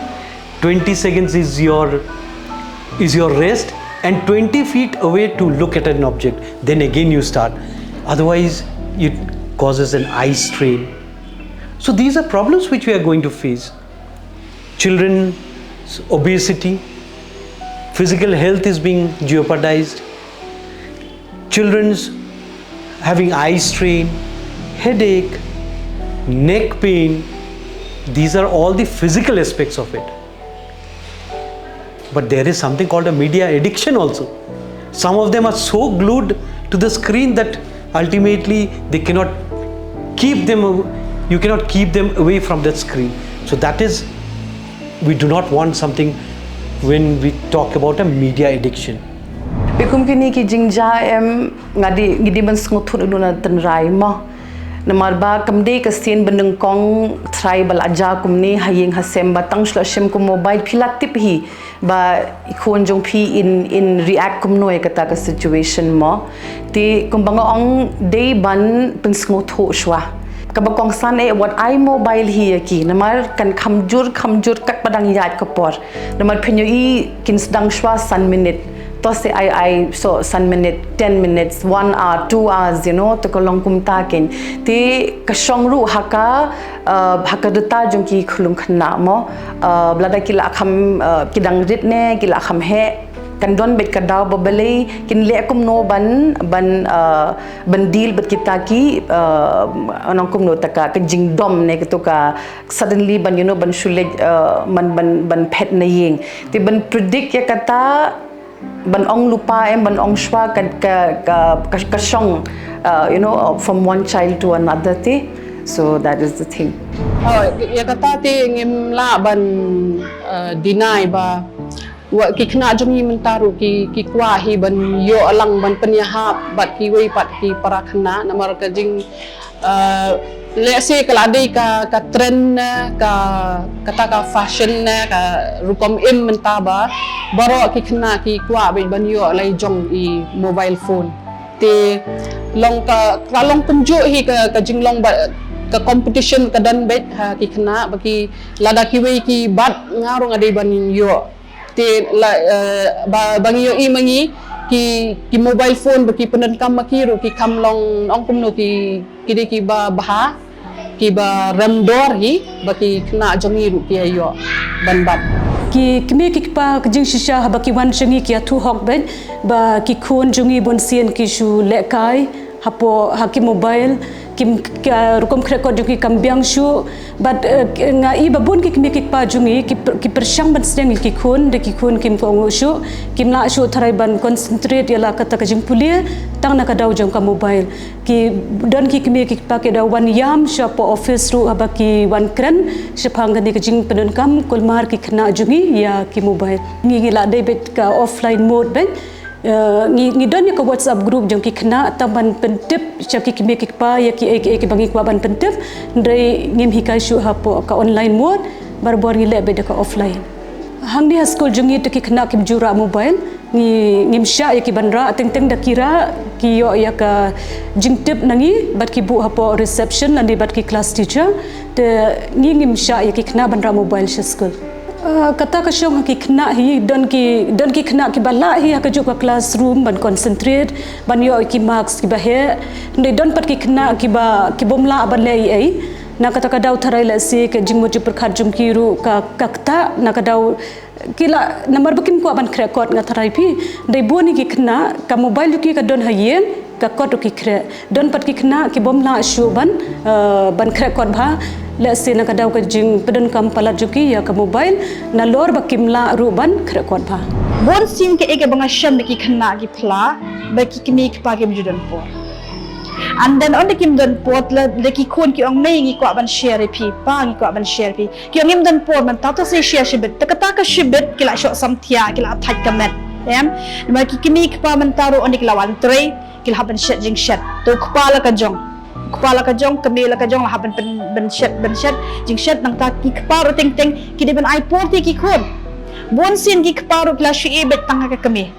twenty seconds is your, is your rest, and twenty feet away to look at an object. Then again you start. Otherwise, it causes an eye strain. So these are problems which we are going to face. Children's obesity, physical health is being jeopardized. Children's having eye strain, headache, neck pain, these are all the physical aspects of it. But there is something called a media addiction also. Some of them are so glued to the screen that ultimately they cannot keep them, you cannot keep them away from that screen. So that is, we do not want something when we talk about a media addiction. Peit kum kine ki jingjia em, nga dei, ngi dei ban sngewthuh ïa u na tynrai mo. Namar ba kam dei ka sien ba nyngkong trai ba la jia kumne ha ïing ha sem ba tang shu la shim ka mobile, phi la tip hi ba i khun jong phi in, in react kumno ïa kata ka situation mo. Te kumba nga ong dei ban pynsngewthuh shuwa. Kaba kongsan eh wat ai mobile hi ïa ki. Namar kan kham jur, kham jur katba dang ïaid ka por. Namar phin ïohi kin sdang shuwa san minit. To se ai ai so san minit, ten minutes, one hour, two hours, you know, to ka long kumta kein. Te ka shong ruh ha ka, uh, ha ka rta jong ki khyllung khynnah mo. Uh, lada ki la kham, uh, ki dang rit ne, ki la kham heh. Kan don beit ka daw ba balei kin leh kumno ban, ban, uh, ban deal bad kita ki, uh, nang kumno ta ka, ka jingdom ne, katu ka suddenly ban, you know, ban shu leit, uh, ban, ban, ban phet na ïing. Te ban predict ïa kata, ban ong lypa em, ban ong shuwa ka, ka, ka, ka, ka shong, uh, you know, uh, from one child to another te. So that is the thing. Oh, ïa kata te ngim lah ban, uh, deny ba Wat ki khynnah jong ngi mynta ruh ki, ki kwah hi ban ïoh lang ban pynïahap bad kiwei pat ki para khynnah namar ka jing, eh, lehse ka la dei ka, ka trend ne, ka, kata ka fashion ne, ka rukom im mynta ba baroh ki khynnah ki kwah beit ban ïoh la i jong i mobile phone. Te long ka, ka long kumjuh hi ka, ka jinglong ba, ka competition ka don beit ha ki khynnah ba ki lada kiwei ki bat nga ruh nga dei ban ïoh. Te la, eh, ba, ba ngi ïohi ma ngi ki, ki mobile phone ba ki pyndonkam ma ki ruh ki kham long ong kumno ki, ki dei ki ba bha, ki ba rem dor hi, ba ki khynnah jong ngi ruh ki ïoh ban bat. Ki kmie ki kpa ka jingshisha haba ki wan sha ngi ki ïathuh hok beit ba ki khun jong ngi bun sien ki shu lehkai hapoh ha ki mobile, ki, ka rukom khreh kot jong ki kam biang shuh. Bad, eh, nga i ba bun ki kmie ki kpa jong ngi ki, py- ki pyrshang ban sdang ïa ki khun, da ki khun kim kohnguh shuh, kim lah shuh tharai ban concentrate ïa la kata ka jingpule tang na ka daw jong ka mobile. Ki don ki kmie ki kpa ki da wan ïam shapoh office ruh haba ki wan kren shaphang kane ka jingpyndonkam kulmar ki khynnah jong ngi ïa ki mobile. Ngi, ngi la dei beit ka offline mode beit. Eh, ngi, ngi don ïa ka WhatsApp group jong ki khynnah tang ban pyntip sha ki kmie ki kpa ïa kiei kiei kiba ngi kwah ban pyntip. Hynrei ngim hikai shuh hapoh ka online mode, barabor ngi leh beit da ka offline. Hangne ha skul jong ngi te ki khynnah kim ju rah mobile, ngi, ngim shah ïa ki ban rah, teng teng da ki rah ki ïoh ïa ka jingtip na ngi bad ki buh hapoh reception lane bad ki class teacher. Te ngi ngim shah ïa ki khynnah ban rah mobile sha skul. Ah, kata ka shong ha ki khynnah hi, don ki, don ki khynnah kiba lah hi ha kajuh ka classroom ban concentrate, ban ïoh ki marks kiba heh. Hynrei don pat ki khynnah kiba, ki bym lah ban leh ei ei. Na kata ka daw tharai lehse ka jingmut jingpyrkhat jong ki ruh ka, ka ktah, na ka daw ki lah, namar ba kim kwah ban khreh kot nga tharai phi. Hynrei bun ki khynnah ka mobile jong ki ka don ha ïing, ka kot ruh ki khreh. Don pat ki khynnah ki bym lah shuh ban, eh, ban khreh kot bha. Lehse na ka daw ka jingpyndonkam palat jong ki ïa ka mobile, nalor ba kim lah ruh ban khreh kot bha. Bun sien kaei kaba nga shem da ki khynnah ki phla, ba ki kmie ki kpa kim ju don por. And then ynda kim don por, la da ki khun ki ong, mei ngi kwah ban share ïa phi, pa ngi kwah ban share ïa phi. Ki ong ngim don por mynta, to sa share shibit. Te kata ka shibit ki la shoh samthiah, ki la thait ka met. Em? Namar ki kmie ki kpa mynta ruh ynda ki la wan trei, ki la hap ban shet jingshet. Te u kpa la ka jong. U kpa la ka jong, kmie la ka jong, la hap ban, ban, ban shet, ban shet jingshet. Nangta ki kpa ruh teng teng ki dei ban ai por te ki khun. Bun sien ki kpa ruh ki la shu ïeh beit tang ha ka kmie.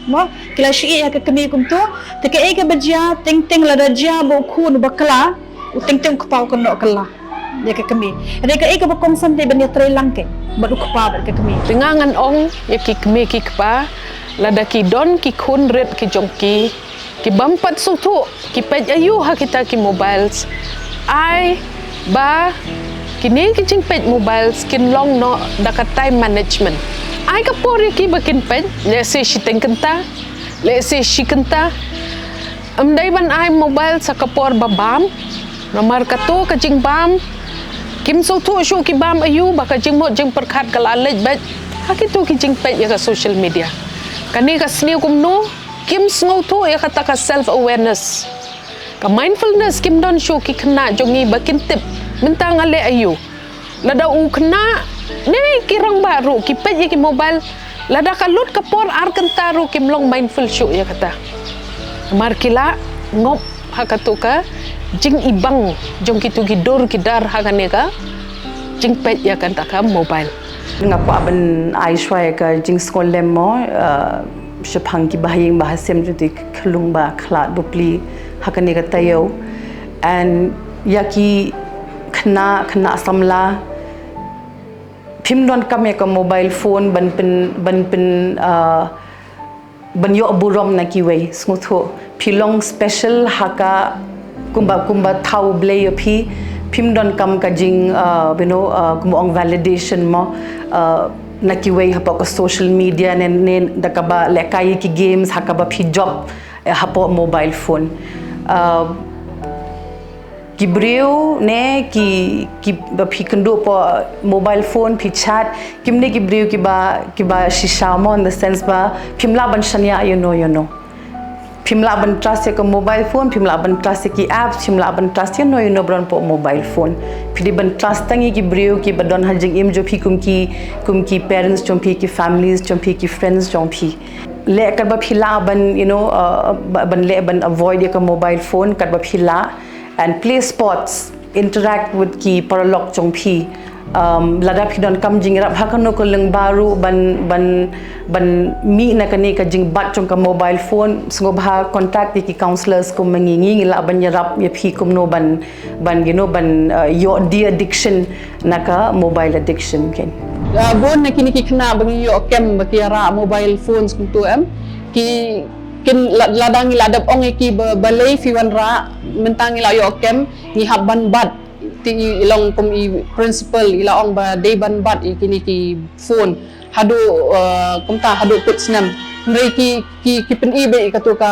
Mo, ki la shu ïeh ha ka kmie kumto. Te kaei kaba jia, teng teng lada jia ba u khun u bakla, u teng teng u kpa u kynnoh kylla ïa ka kmie. Hynrei kaei kaba kongsan te ban ïatrei lang keiñ bad u kpa bad ka kmie. Te nga ngan ong ïa ki kmie ki kpa, lada ki don ki khun rit ki jong ki, ki bym pat sngewthuh ki peit aïu ha kita ki mobiles, ai ba kine ki jingpeit mobiles kin long noh da ka time management. Ai ka por ïa ki ba kin peit, lehse shiteng kynta, lehse shi kynta. Ym dei ban ai mobile sa ka por ba bam, namar kato ka jingbam, kim sngewthuh shuh ki bam aïu, ba ka jingmut jingpyrkhat ka la leit beit ha kito ki jingpeit ïa ka social media. Kane ka sniew kumno, kim sngewthuh ïa kata ka self awareness, ka mindfulness, kim don shuh ki khynnah jong ngi ba kin tip mynta nga leh aïu. Lada u khynnah ne ki rangbah ruh ki peit ïa ki mobile, lada ka lut ka por ar kynta ruh kim long mindful shuh ïa kata. Namar ki la ngop ha kato ka jingibang jong kito ki dur ki dar ha kane ka jingpeit ïa kata ka mobile. Nga kwah ban ai shuwa ïa ka jingsngewlem mo, eh, shaphang ki bahaïing bahasem jong ki khyllung ba khlad bapli ha kane ka taïew. And ïa ki khynnah, khynnah samla, phim donkam ïa ka mobile phone ban pyn, ban pyn, ah, ban ïoh burom na kiwei, sngewthuh. Phi long special ha ka kumba, kumba thaw Blei ïa phi, phim donkam ka jing, ah, you know, ah, kumba ong validation mo, ah, na kiwei hapoh ka social media ne, ne da kaba lehkai ki games ha kaba phi jop, eh, hapoh mobile phone. Ah, ki briew ne ki, ki ba phi kynduh hapoh mobile phone phi chat, kim ne ki briew kiba, kiba shisha mo in the sense ba phim lah ban shaniah ïano ïano. Phim lah ban trust ïa ka mobile phone, phim lah ban trust ïa ki apps, phim lah ban trust ïa no ïa no baroh hapoh mobile phone. Phi dei ban trust tang ïa ki briew kiba don ha jingim jong phi, kum ki, kum ki parents jong phi, ki families jong phi, ki friends jong phi. Leh katba phi lah ban, you know, uh, ba-, ban leh ban avoid ïa ka mobile phone katba phi lah, and play sports, interact with ki paralok jong phi. Um, lada phi donkam jingïarap ha kano ka lyngba ruh ban, ban, ban mih na kane ka jingbat jong ka mobile phone, sngewbha contact ïa ki counsellors kum ma ngi, ngi lah ban ïarap ïa phi kumno ban, ban, you know, ban, uh, ïoh de-addiction na ka mobile addiction, kan. Uh, bun na kine ki khynnah ba ngi ïoh kem ba ki ïa rah mobile phones kumtu em. Ki, kin la-, lada ngi la dep ong ïa ki ba, balei phi wanrah, mynta ngi la ïoh kem, ngi hap ban bat. Te i long kum i principal i la ong ba dei ban bat ïa kine ki phone haduh, uh, kumta haduh kut snem. Hynrei ki, ki, ki pyni beit ïa katu ka,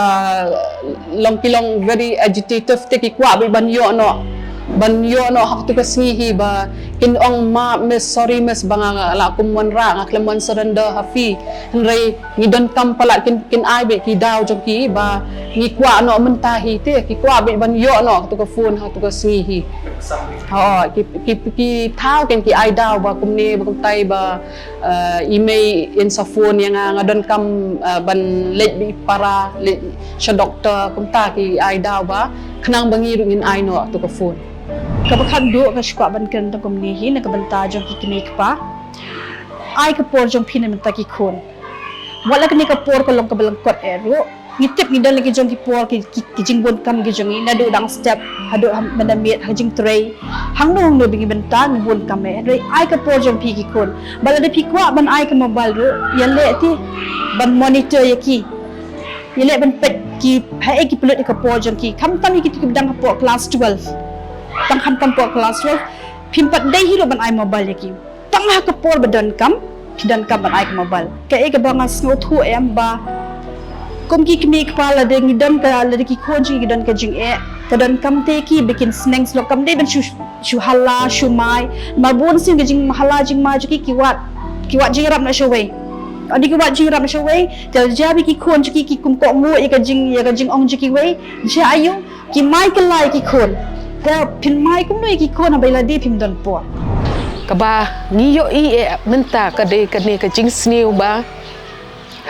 long, ki long very agitative, te ki kwah beit ban ïoh noh. Ban ïoh noh ha katu ka sngi hi ba kin ong, "Ma, miss, sorry miss, ba nga la kum wanrah, nga khlem wan surrender ha phi." Hynrei ngi donkam palat kin, kin ai beit ki daw jong ki ba ngi kwah noh mynta hi, te ki kwah beit ban ïoh noh ha katu ka phone ha katu ka sngi hi. Ha, ki, ki, ki thaw kin ki ai daw ba kumne ba kumtai ba, uh, i mei in sa phone ïa nga, nga donkam, uh, ban leit beit para, leit sha doktor, kumta ki ai daw ba khnang ba ngi ruh ngin ai noh ha katu ka phone. Kaba khatduh nga shu kwah ban kren tang kumne hi na ka bynta jong ki kmie kpa. Ai ka por jong phi na bynta ki khun. Wat la kane ka por ka long kaba lyngkot eh ruh, ngi tip ngi don la ki jong ki por ki, ki, ki jingbun kam ki jong ngi, naduh dang step haduh ha mynmiet ha jingtrei. Hangno hangno ba ngi bynta ngi bun kam eh. Hynrei ai ka por jong phi ki khun. Ba lada phi kwah ban ai ka mobile ruh, ïaleh te ban monitor ïa ki. Ïaleh ban peit ki haei ki pynlut ïa ka por jong ki. Khamtam ïa kito kiba dang hapoh class twelve. Tang khamtam hapoh class twelve, phim pat dei hi ruh ban ai mobile ïa ki. Tang ha ka por ba donkam, phi donkam ban ai ka mobile. Kaei kaba nga sngewthuh em ba kum ki kmie kpa, lada ngi don ka, lada ki khun jong ngi ki don ka jingeh, ka donkam te ki ba kin sneng shlok, kam dei ban shu, shu halla shu mai. Namar bun sien ka jinghala jingmai jong ki, ki wad, ki wad jingïarap na shawei. Ynda ki wad jingïarap na shawei, te lada jia ba ki khun jong ki ki kum kohnguh ïa ka jing, ïa ka jingong jong kiwei, jia aïu? Ki mai kylla ïa ki khun. Te phin mai kumno ïa ki khun haba ïa lade phim don por? Kaba ngi ïohi eh mynta ka dei kane ka jingsniew ba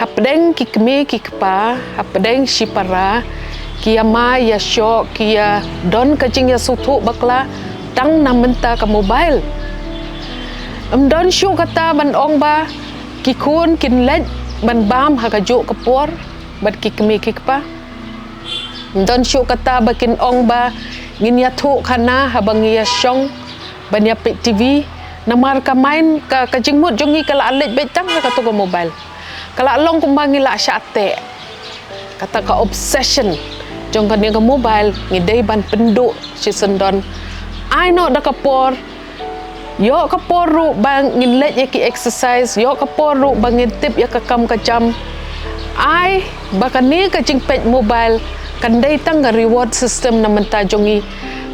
hapdeng ki kmie ki kpa, hapdeng shipara, ki ïa mai ïa shoh, ki ïa don ka jingïasngewthuh bakla tang na bynta ka mobile. Ym don shuh kata ban ong ba ki khun kin leit ban bam ha kajuh ka por bad ki kmie ki kpa. Ym don shuh kata ba kin ong ba ngin ïathuh khana haba ngi ïashong ban ïa peit T V. Namar ka mind, ka, ka jingmut jong ngi ka la leit beit tang ha kato ka mobile. Ka la long kumba ngi la shah teh. Kata ka obsession jong kane ka mobile ngi dei ban pynduh shisyndon. Ai noh da ka por, ïoh ka por ruh ba ngin leit ïa ki exercise, ïoh ka por ruh ba ngin tip ïa ka kam ka jam. Ai ba kane ka jingpeit mobile kan dei tang ka reward system na bynta jong ngi,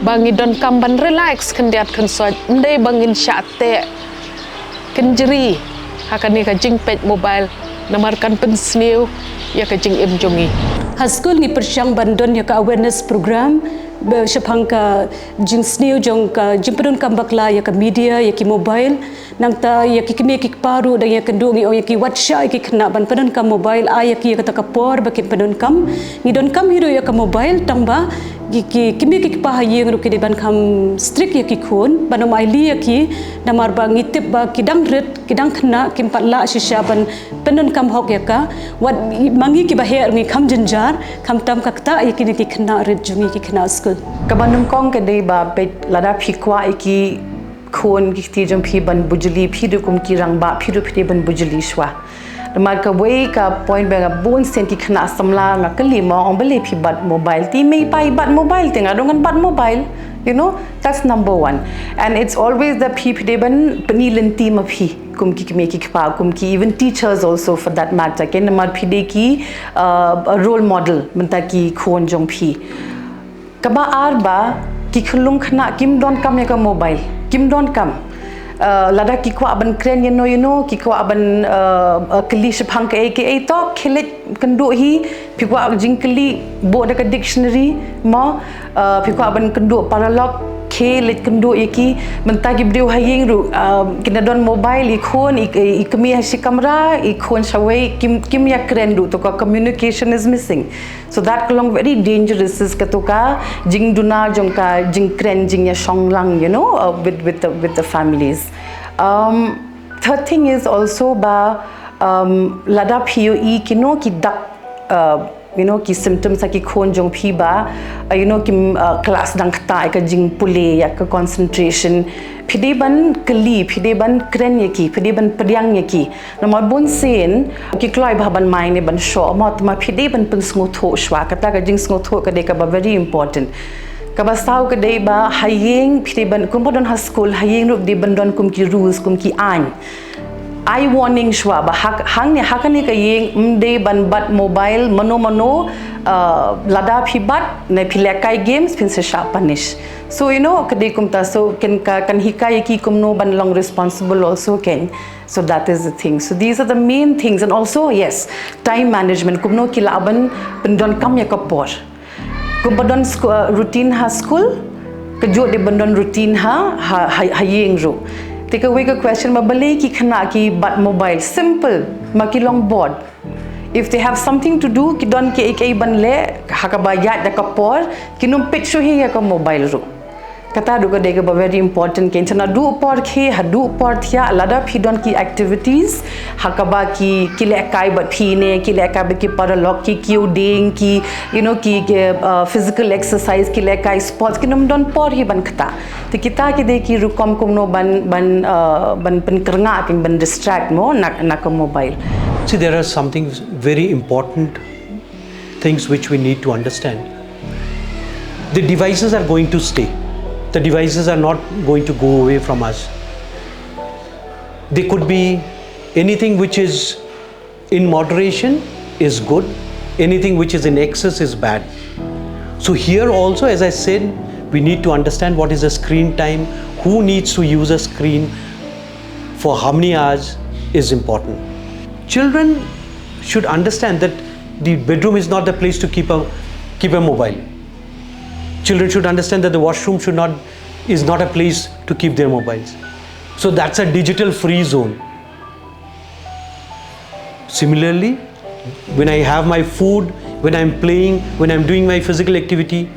ba ngi donkam ban relax khyndiat khynsoit, ym dei ba ngin shah teh kynjri ha kane ka jingpeit mobile, namar kan pynsniew ïa ka jingim jong ngi. Ha skul ngi pyrshang ban don ïa ka awareness program ba shaphang ka jingsniew jong ka jingpyndonkam bakla ïa ka media, ïa ki mobile. Nangta ïa ki kmie ki kpa ruh dang ïakynduh, ngi ong ïa ki, wat shah ïa ki khynnah ban pyndonkam mobile, ai ïa ki ïa kata ka por ba kin pyndonkam. Ngi donkam hi ruh ïa ka mobile, tang ba ki, ki kmie ki kpa ha ïing ruh ki dei ban kham strict ïa ki khun ban ym ailad ïa ki, namar ba ngi tip ba ki dang rit, ki dang khynnah, kim pat lah shisha ban pyndonkam hok ïa ka. Wat ma ngi kiba heh ruh ngi kham jynjar, khamtam ka ktah ïa kine ki khynnah rit jong ngi, ki khynnah skul. Kaba nyngkong ka dei ba peit, lada phi kwah ïa ki khun ki kti jong phi ban bujli, phi ruh kum ki rangbah phi ruh phi dei ban bujli shuwa. Namar kawei ka point ba nga, bun sien ki khynnah samla nga kylli, ma ong, balei phi bat mobile? Te mei pa i bat mobile, te nga ruh ngan bat mobile. You know, that's number one. And it's always that phi, phi dei ban pyni lynti ma phi kum ki kmie ki kpa, kum ki even teachers also for that matter, ke namar phi dei ki, uh, role model mynta ki khun jong phi. Kaba ar ba ki khyllung khynnah kim donkam ïa ka mobile, kim donkam. Uh, lada ki kwah ban kren ïa no ïa no, ki kwah ban uh, uh, kylli shaphang kaei kaei, to khie leit kynduh hi. Phi kwah jingkylli, buh da ka dictionary mo. Uh, phi kwah ban kynduh paralok, khie leit kynduh ïa ki. Mynta ki briew ha ïing ruh uh, ki na don mobile, i khun i, i kmie ha shi kamra, i khun shawei, kim, kim ïa kren ruh, to ka communication is missing. So that ka long very dangerous, is kato ka jingduna jong ka jingkren jingïashong lang, you know, uh, with, with the, with the families. Um, third thing is also ba um, lada phi ïohi kino ki dak uh, you know, ki symptoms ha ki khun jong phi ba uh, you know, kim uh, class dang kata ïa ka jingpule, ïa ka concentration. Phi dei ban kylli, phi dei ban kren ïa ki, phi dei ban pdiang ïa ki. Namar bun sien ki kloi ba ban mai ne ban shoh mo, tangba phi dei ban pynsngewthuh shwa. Kata ka jingsngewthuh ka dei kaba very important. Kaba saw ka dei ba ha ïing phi dei ban, kumba don ha school, ha ïing ruh dei ban don kum ki rules, kum ki aiñ. Ai warning shwa ba hak, hangne ha kane ka ïing ym dei ban bat mobile mano mano uh, lada phi bat ne phi lehkai games phin sa shah punish. So you know ka dei kumta, so kan ka kan hikai ïa ki kumno ban long responsible also, kan. So that is the thing. So these are the main things, and also yes, time management. Kumno ki lah ban pyndonkam ïa ka por. Kumba don sku- uh, routine ha school, kajuh dei ban don routine ha ha ha, ha ïing ruh. Te kawei ka question ba balei ki khynnah ki bat mobile, simple, ma ki long bored. If they have something to do, ki don kiei kiei ban leh ha kaba ïaid da ka por, kin ym peit shuh hi ïa ka mobile ruh. Kata ruh ka dei kaba very important, kan. Naduh por khie haduh por thiah, lada phi don ki activities ha kaba ki, ki lehkai bad phi ne ki lehkai bad ki paralok, ki kiew dieng, ki, you know, ki, ki uh, physical exercise, ki lehkai sports, kin ym don por hi ban kata. Te kita ki dei ki rukom kumno ban ban uh, ban pynkyrngah, kan, ban distract mo na na ka mobile. See, there are something very important things which we need to understand. The devices are going to stay. The devices are not going to go away from us. They could be anything which is in moderation is good, anything which is in excess is bad. So here also, as I said, we need to understand what is the screen time, who needs to use a screen for how many hours is important. Children should understand that the bedroom is not the place to keep a keep a mobile. Children should understand that the washroom should not is not a place to keep their mobiles. So that's a digital free zone. Similarly, when I have my food, when I'm playing, when I'm doing my physical activity,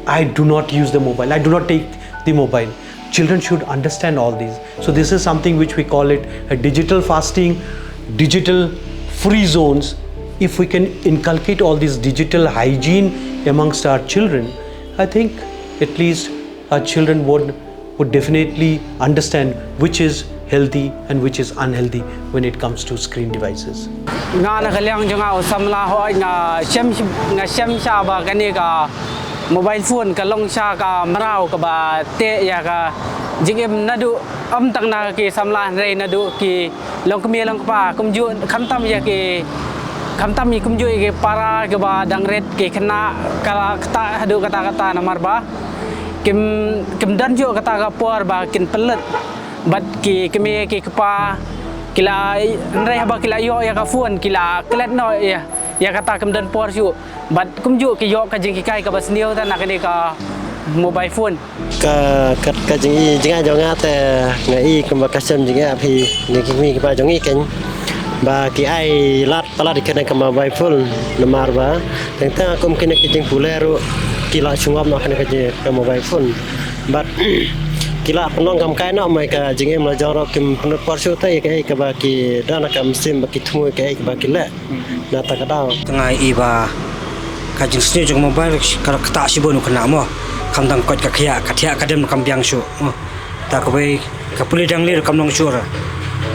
I do not use the mobile. I do not take the mobile. Children should understand all these. So this is something which we call it a digital fasting, digital free zones. If we can inculcate all this digital hygiene amongst our children, I think at least our children would would definitely understand which is healthy and which is unhealthy when it comes to screen devices. Nga na ka liang jong nga u samla hoi nga shem nga shem sha ba kane ka mobile phone ka long sha ka mraw kaba te ya ka jingim nadu am tang na ki samla hynrei nadu ki long kmie long kpa kumju khamtam ya ki khamtam ya kumju ya ki para kaba dang ret ki khynnah kala kata hadu kata kata namar ba kim kim don ju kata ka por ba kin pynlut bad ki kmie ki kpa ki la hynrei haba ki la ïoh ïa ka phone ki la klet noh ïa ïa kata kim don por shuh bad kumjuh ki ïoh ka jinghikai kaba sniew ta na kane ka mobile phone. Ka ka ka jingi jingai jong nga te nga i kumba ka sem jingai phi ne ki kmie ki kpa jong i ken ba ki ai lad palat ïa kane ka mobile phone namar ba teng teng kum kine ki jingpule ruh ki la shungop noh kane ka jing ka mobile phone. Bad ki la pynlong kam kai noh mai ka jingim la jong ruh kim pynlut por shuh te ïa kaei kaba ki don ha ka mynsiem ba ki thmu ïa kaei kaba ki leh. Na ta ka daw. Tang ai i ba ka jingsniew jong mobile ka ktah shibun u khynnah mo. Kam dang koit ka khiah ka thiah ka dem kam biang shuh mo. Ta kawei ka pule dang lir kam long shuh ra.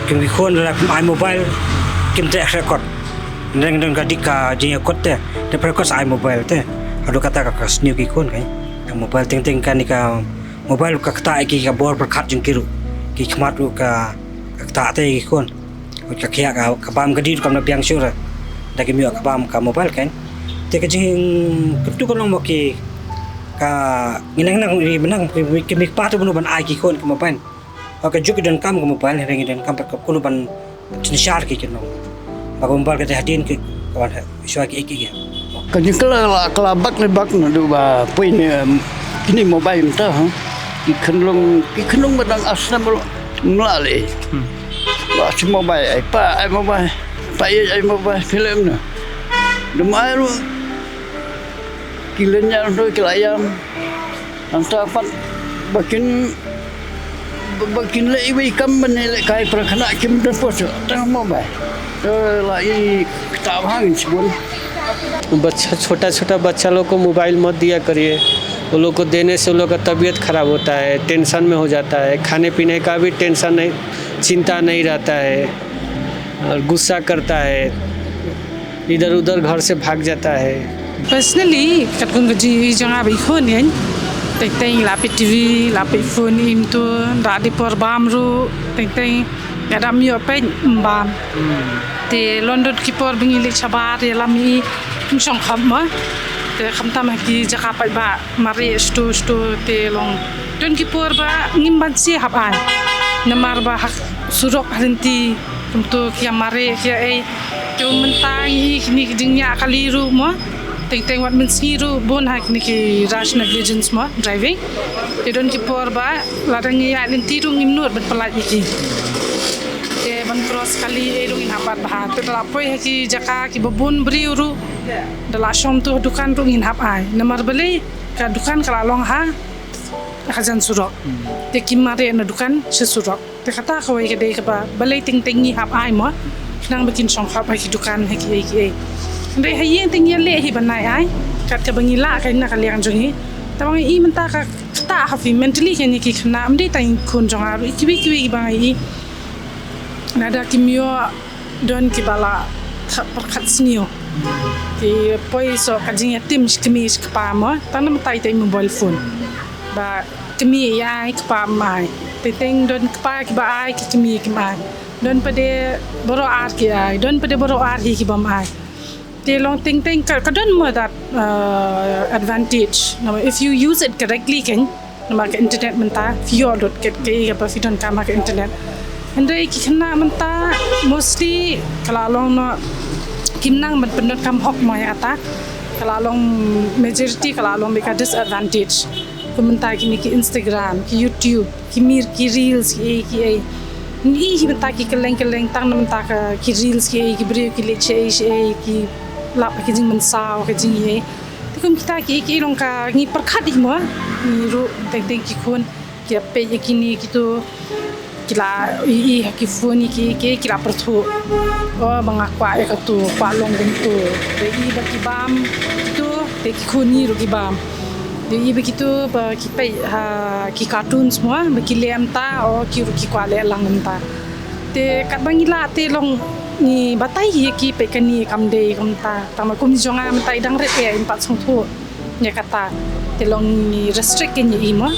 Kim ki khun la kum ai mobile kim treh khreh kot. Nreng nreng ka dik ka jingïakot te te prekot ai mobile te. Haduh kata ka ka sniew ki khun kai. Ka mobile teng teng ka ni ka mobile ka ktah ki ka bor pyrkhat jong ki ruh. Ki khmat ruh ka ka ktah te ki khun. Ka khiah ka ka bam ka di ruh kam na biang shuh ra. Da ki mioh ka bam ka mobile kan. Te ka jing kyntu ka long mo ki Ka ngi nang nang ri benang ki ki mikpa tu bunu ban ai ki khun ki mobile. Ka juk ki donkam ki mobile, hynrei ngi donkam pat ka kulu ban synshar ki ki nong. Ba ka mobile ka te hadien ki ka ban shwa ki ki. Ka jingkhlaiñ la khlaiñ bak le bak na du ba poi ne, em, kini mobile mynta, ha. Ki khynlung, ki khynlung ba dang asnam mla le. Hmm. Ba si mobile, ai pa, ai mobile. Pa, ai, ai mobile, film na. Dum ai ru. Ki len nya ru ki la ïam. Nangta pat ba kin, ba, ba kin leh iwei i kam ban leh kai para khynnah kim don pos tang mobile. Eh, la i kata ba hang in sibun. बच्चा, छोटा छोटा बच्चा लोग को मोबाइल मत दिया करिए। वो लोग को देने से उन लोग का तबीयत खराब होता है, टेंशन में हो जाता है, खाने पीने का भी टेंशन नहीं, चिंता नहीं रहता है और गुस्सा करता है, इधर उधर घर से भाग जाता है। Personally, katkum ka jingïohi jong nga ba i khun ïa, teng teng la peit T V, la peit phone im tu, da dei por bam ruh, teng teng nga dam ïoh peit bam. Te london ki por ba ngi leit shabar ïalam i, ym shong kham ma. Te khamtam ha ki jaka paidbah mareh sto sto te long. Don ki por ba ngim ban sngewhap ai. Namar ba ha surok ha lynti kumto ki ïa mareh ki ïa ei. Te mynta ngi kine ki jingïaid kali ruh mo. Teng teng wat mynsngi ruh bun ha kine ki rash negligence mo driving. Te don ki por ba lada ngi ïaid lynti ruh ngim nud ban pyllait ïa ki. Te ban cross kali ei ruh ngin hap bat bha. Te da la poi ha ki jaka kiba bun briew ruh. Da la shong tu dukan ruh ngin hap ai. Namar balei ka dukan ka la long ha ka jan surok. Te ki mareh na dukan sha surok. Te kata kawei ka dei kaba balei teng teng ngi hap ai mo. Khnang ba kin shong hap ha ki dukan ha ki ei ki ei. Hynrei ha ïing te ngi ïaleh hi ban ai ai. Kat kaba ngi lah ka na ka liang jong ngi. Te ba ngi i mynta ka kata ha phi mentally ka ngi ki khynnah ym dei tang i khun jong nga ruh i kiwei kiwei ba ngi i. Lada kim ïoh don kiba la pyrkhat sniew. Ki poi soh ka jingïatim shi kmie shi kpa mo, tang namar ïa i mobile phone. Ba kmie ïa i kpa ym ai. Teng teng don kpa kiba ai ki kmie kim ai. Don pat de baroh ar ki ai, don pat de baroh ar hi ki bym ai. Te long teng teng ka, ka don mo that, uh, advantage. Namar if you use it correctly kan, namar ka internet mynta, phi ïoh lut kat kaei kaba phi donkam ha ka internet. Hynrei ki khynnah mynta mostly ka la long noh kim nang ban pyndonkam hok mo ïa kata. Ka la long majority ka la long beit ka disadvantage. Kum mynta kine ki Instagram, ki YouTube, ki mir, ki reels, ki ei ki ei. Ngi hi mynta ki kylleng kylleng tang na mynta ka ki reels ki ei, ki briew ki leit shaei shaei, ki lap ki jingmynsaw, ki jingei. Te kum kita ki ei ki ei long ka ngi pyrkhat ïa mo. Ngi ruh teng teng ki khun ki ïa peit ïa kine kitu. Ki la i i ha ki phone ïa ki ei ki ei ki la pyrthuh. O ba nga kwah ïa katu, kwah long kumtu. Te i ba ki bam kitu, te ki khun ngi ruh ki bam. Te i ba kitu ba ki peit ha ki cartoons mo ba ki leh mynta, o ki ruh ki kwah leh lang mynta. Te katba ngi lah te long ngi batai ïa ki peit kane kam dei kumta. Tang ba kum jong nga mynta i dang rit ïa in pat sngewthuh. Ïa kata te long ngi restrict ïa ngi i mo.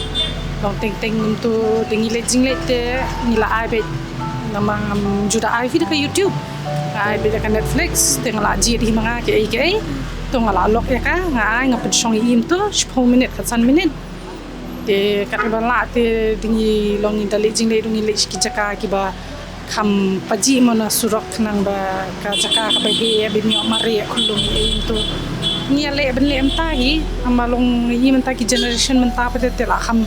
Long teng teng ngi tu te ngi leit jingleit te ngi la ai beit. Namar ngam ju da ai phi da ka YouTube. Nga ai beit da ka Netflix te nga la jied hi ma nga kaei kaei. To nga la lok ïa ka nga ai nga pynshong ïa i mynta shiphew minit khatsan minit. Te katba lah te ngi long ngi da leit jingleit ngi leit sha ki jaka kiba kham pajih mo na surok khnang ba ka jaka kaba heh ban ïoh mareh khullung ïa i mynta. Ngi ïaleh ban leh mynta hi, namar long i mynta ki generation mynta pat te la kham,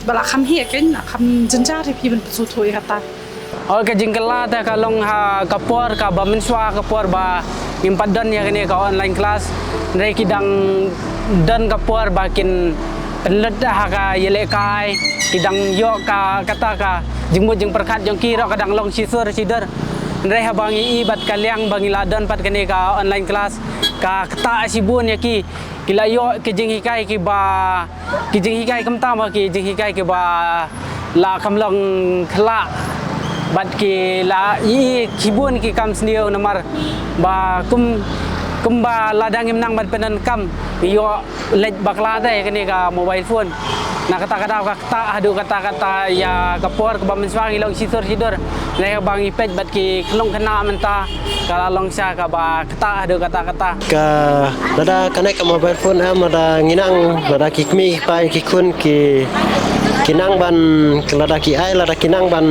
ba la kham heh kan, la kham jynjar ïa phi ban pynsngewthuh ïa kata. Oi ka jingkylla te ka long ha ka por kaba mynshuwa ka por ba ngim pat don ïa kane ka online class. Hynrei ki dang don ka por ba kin pynlut ha ka ïalehkai, ki dang ïoh ka kata ka jingmut jingpyrkhat jong ki ruh ka dang long shisur shidur. Hynrei haba ngi i bad ka liang ba ngi la don pat kane ka online class ka ktah shibun ïa ki, ki la ïoh ki jinghikai kiba, ki jinghikai kumta ma ki jinghikai kiba la kham long khlak bad ki la i i shibun ki kam sniew namar ba kum, kumba la dang im nang ban pyndonkam ïoh leit bakla te kane ka mobile phone. Na kata ka daw ka ktah haduh kata kata ïa ka por kaba mynshuwa ngi long shisur shidur. Lehse ba ngi peit bad ki khyllung khynnah mynta ka la long sha kaba ktah haduh katta katta. Ka lada kane ka mobile phone em, lada ngi nang, lada ki kmie ki kpa ki khun ki, ki nang ban, lada ki ai, lada ki nang ban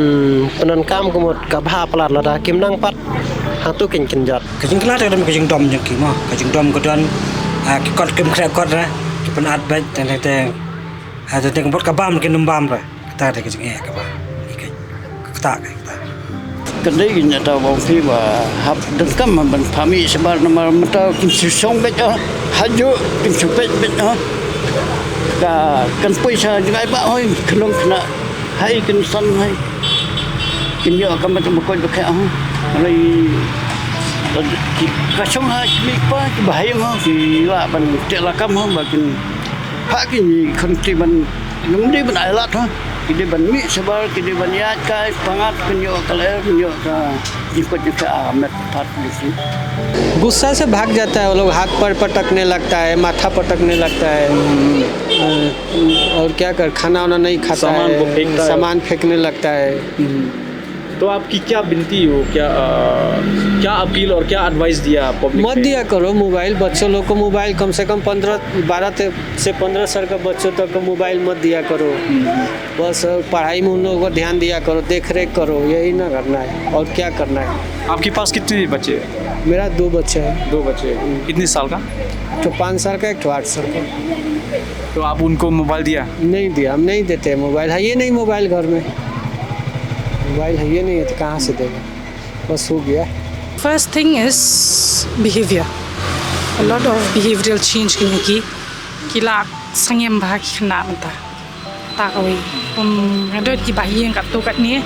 pyndonkam ka mut ka bha palat, lada kim nang pat hangtu kin kynjat. Ka jingkylla te ka dei ka jingdom jong ki mo, ka jingdom ka don, ah, ki kot kim khreh kot re, ki pynat beit teng teng teng. Ah, teng teng ka bam kin ym bam re. Kata ka dei ka jingeh kaba, ka, ka, kata ka, kata. Ka dei ka jingeh ta ba ong phi ba hap donkam ban pynmih shabar namar mynta kim shu shong beit, oh, hajuh kim shu peit beit, oh. Ka kan poi sha jngai ba hoi khyllung khynnah hai kin san hai. Kin ïoh ka met ba koit ba kheh, oh. Hynrei ka shong ha ki mei ki pa kiba haïing, oh, ki lah ban teh lakam, oh, ba kin phah ki khun ki ban, ym dei ban ailad, ha. Ki dei ban mih shabar, ki dei ban ïaid kai, pyngngad, kin ïoh ka lyer, kin ïoh ka jingkoit jingkhiah, ah, met pat, you see. गुस्सा से भाग जाता है वो लोग, हाथ पर पटकने लगता है, माथा पटकने लगता है, हम्म, और क्या कर, खाना वाना नहीं खाता सामान है, को फेंकता है। सामान फेंकने लगता है। तो आपकी क्या विनती हो, क्या, अ, क्या अपील और क्या एडवाइस दिया आप पब्लिक मत में? दिया करो मोबाइल, बच्चों लोग को मोबाइल कम से कम पन्द्रह, बारह ते-, से पन्द्रह साल का बच्चों तक को मोबाइल मत दिया करो। हम्म। बस पढ़ाई में उन लोगों को ध्यान दिया करो, देख रेख करो, यही ना करना है, और क्या करना है? आपके पास कितने बच्चे हैं? मेरा दो बच्चे हैं। दो बच्चे हैं। हम्म। कितने साल का? एक तो पाँच साल का, एक तो आठ साल का। तो आप उनको मोबाइल दिया? नहीं दिया, हम नहीं देते मोबाइल, है ये नहीं मोबाइल घर में। मोबाइल है ये नहीं है तो कहाँ से देगा? बस हो गया। First thing is behavior. A lot of behavioral change kine ki, ki la sangem bha ki khynnah mynta. Ta kawei. Kum nga don ki bahaïing katto katne.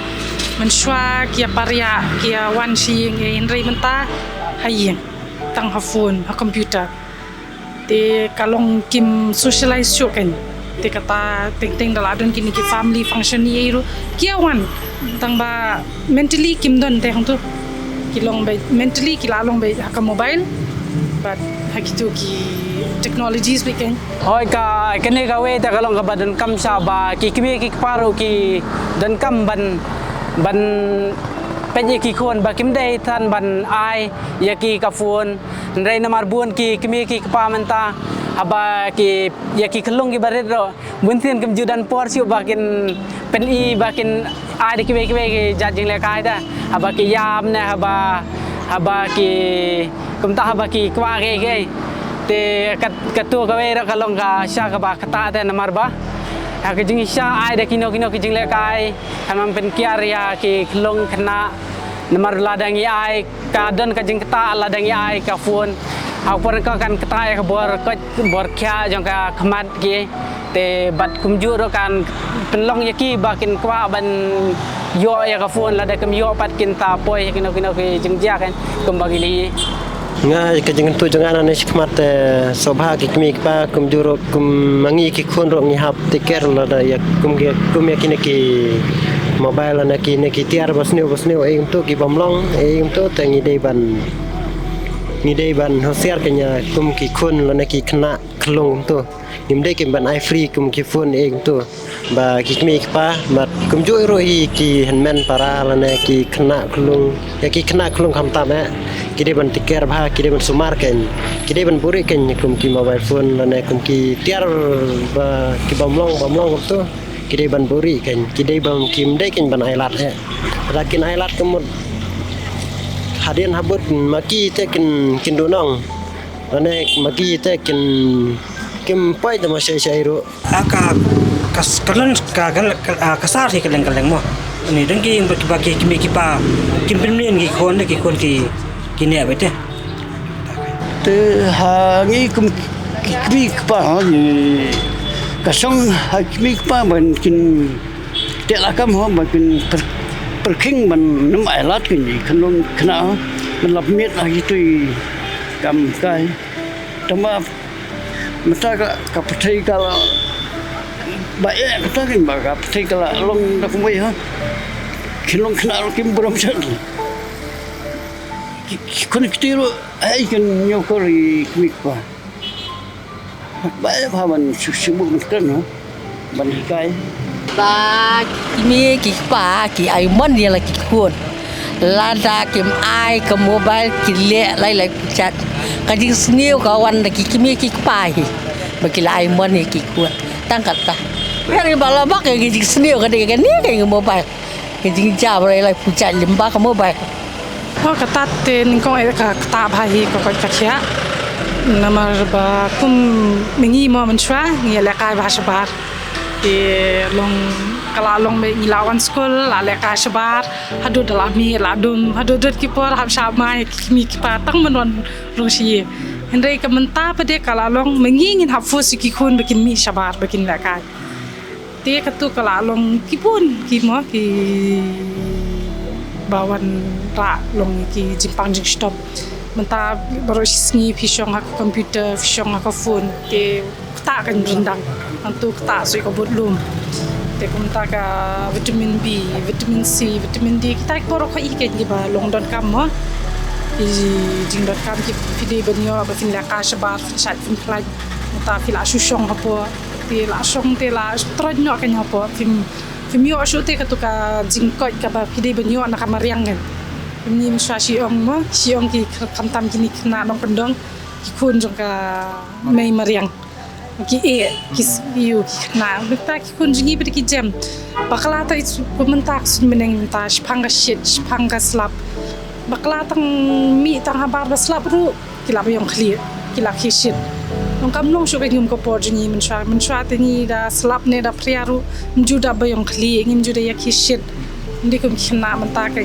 Mynshuwa ki ïa pariah, ki ïa wan sha ïing, eh, hynrei mynta ha ïing. Tang ha phone, ha computer. Te ka long kim socialize shuh kein. Te kata teng teng da la don kine ki family function ei ei ruh ki ïa wan. Tang ba mentally kim don te hangtu. Ki long beit mentally ki la long beit ha ka mobile. Bad ha kitu ki technologies beit kein. Hooid, ka kane kawei te ka long kaba donkam sha ba ki kmie ki kpa ruh ki donkam ban, ban peit ïa ki khun ba kim dei than ban ai ïa ki ka phone. Hynrei namar bun ki kmie ki kpa mynta haba ki ïa ki khyllung kiba rit ruh bun sien kim ju don por shuh ba kin pyni ba kin ai da kiwei kiwei ki jait jinglehkai da haba ki ïam ne haba, haba ki kumta haba ki kwah kiei kiei. Te kat, katu kawei ruh ka long ka sha kaba ktah te namar ba ha ka jingshisha ai da kino kino ki jinglehkai kan ym pynkiar ïa ki khyllung khynnah namar lada ngi ai ka don ka jingktah lada ngi ai ka phone. Ha ka por ka kan ktah ïa ka bor koit bor khiah jong ka khmat ki. Te bad kumjuh ruh kan pynlong ïa ki ba kin kwah ban ïoh ïa ka phone lada kim ïoh pat kin ta poi ïa kino kino ki jingjia kan kumba ngi la ïohi. Nga ka jingkyntu jong nga nangne shakhmat te sngewbha ki kmie ki kpa kumjuh ruh kum ma ngi ki khun ruh ngi hap take care lada ïa kum ki, kum ïa kine ki mobile lane kine ki tiar ba sniew ba sniew ei kumto ki bym long ei kumto te ngi dei ban, ngi dei ban husiar kane kum ki khun lane ki khynnah khyllung kumto. Ngim dei kim ban ai free kum ki phone ei kumto. Ba ki kmie ki kpa bad kumjuh ruh hi ki hynmen para lane ki khynnah khyllung, ïa ki khynnah khyllung khamtam eh. Ki dei ban take care bha, ki dei ban sumar kein. Ki dei ban buhrieh kein kum ki mobile phone lane kum ki tiar ba ki bym long bym long kumto. Ki dei ban buhrieh kein, ki dei ban kim dei kein ban ailad eh. Lada kin ailad ka mut hadien habud ma ki te kin, kin duhnong. Lane ma ki te kin, kim poi te ma shai shai ruh. A ka, ka, ka lon, ka, ka, ka, a, ka sar hi ka leng ka leng mo. Ni dang ki, ba ki, ba ki, ki, ki pa, kim pynmlien ki khun, ki khun ki, ki ne ba te. Te ha ngi kum ki, ki, ki pa, ha, ngi, ka shong ha ki, ki pa ban kin, te la kam ho, ban kin per, perkhing ban nym ai lad kin, kan long kena, ban lap miet ha ki tui kam kai. Tama Mynta ka, ka pyrthei ka la, ba eh, mynta kan ba ka pyrthei ka la long da kumwei ha. Kin long khynnah ruh kim burom shen. Ki, ki khun kti ruh, ai kin ñiew kor ïa ki kmie ki kpa. Ba eh, ba ban shu, shu buh mynta ha. Ban hikai. Ba ki kmie ki kpa ki ai mon ïa la ki khun. Lada kim ai ka mobile ki leh lai lai pyrshah. Ka jingsniew ka wan da ki kmie ki kpa hi. Ba ki la ai mon ïa ki khun. Tang kata. Pher ba la bak ïa ka jingsniew ka dei kane ka mobile. Ka jingjia ba lai lai pyrshah lyngba ka mobile. Ho kata te nyngkong eh ka ktah bha hi ka koit ka khiah. Namar ba kum ma ngi mo mynshuwa ngi ïalehkai bha shabar. Te long ka la long ba ngi la wan skul la lehkai shabar. Haduh da la mih la dum haduh dut ki por hap shah mai ki kmie ki kpa tang ban wan rung sha ïing. Hynrei ka mynta pat de ka la long ma ngi ngin hap force ïa ki khun ba kin mih shabar ba kin lehkai. Te katu ka la long ki bun ki mo ki ba wanrah long ki jingpang jingshitom. Mynta baroh shi sngi phi shong ha ka computer phi shong ha ka phone te ktah kan ryndang. Nangtu ktah shuh ka bud lum. Te kumta ka vitamin B, vitamin C, vitamin D kita ki baroh ka i kan ki ba long donkam mo. Ki jingdonkam ki phi dei ban ïoh ba phin lehkai shabar phin shait phin khlaiñ. Mynta phi la shu shong hapoh. Te la shong te la troiñ noh kan hapoh phim phim ïoh shuh te katu ka jingkoit kaba phi dei ban ïoh na ka mariang kan. Phim ngim shuwa shi ong mo shi ong ki khamtam kine ki khynnah nongkyndong ki khun jong ka mei mariang. Ki eh ki s- ïoh ki khynnah mynta ki khun jong ngi ba dei ki jem. Bakla ta i s- mynta ka suiñ bneng mynta shiphang ka shit shiphang ka slap. Bakla tang mih tang habar ba slap ruh ki la ba ïong khlieh ki la khie shit. Nong kam long shuh ka ngim ka por jong ngi mynshuwa mynshuwa te ngi da slap ne da phria ruh ngim ju da ba ïong khlieh ngim ju da ïa khie shit. Ndi kum ki khynnah mynta ka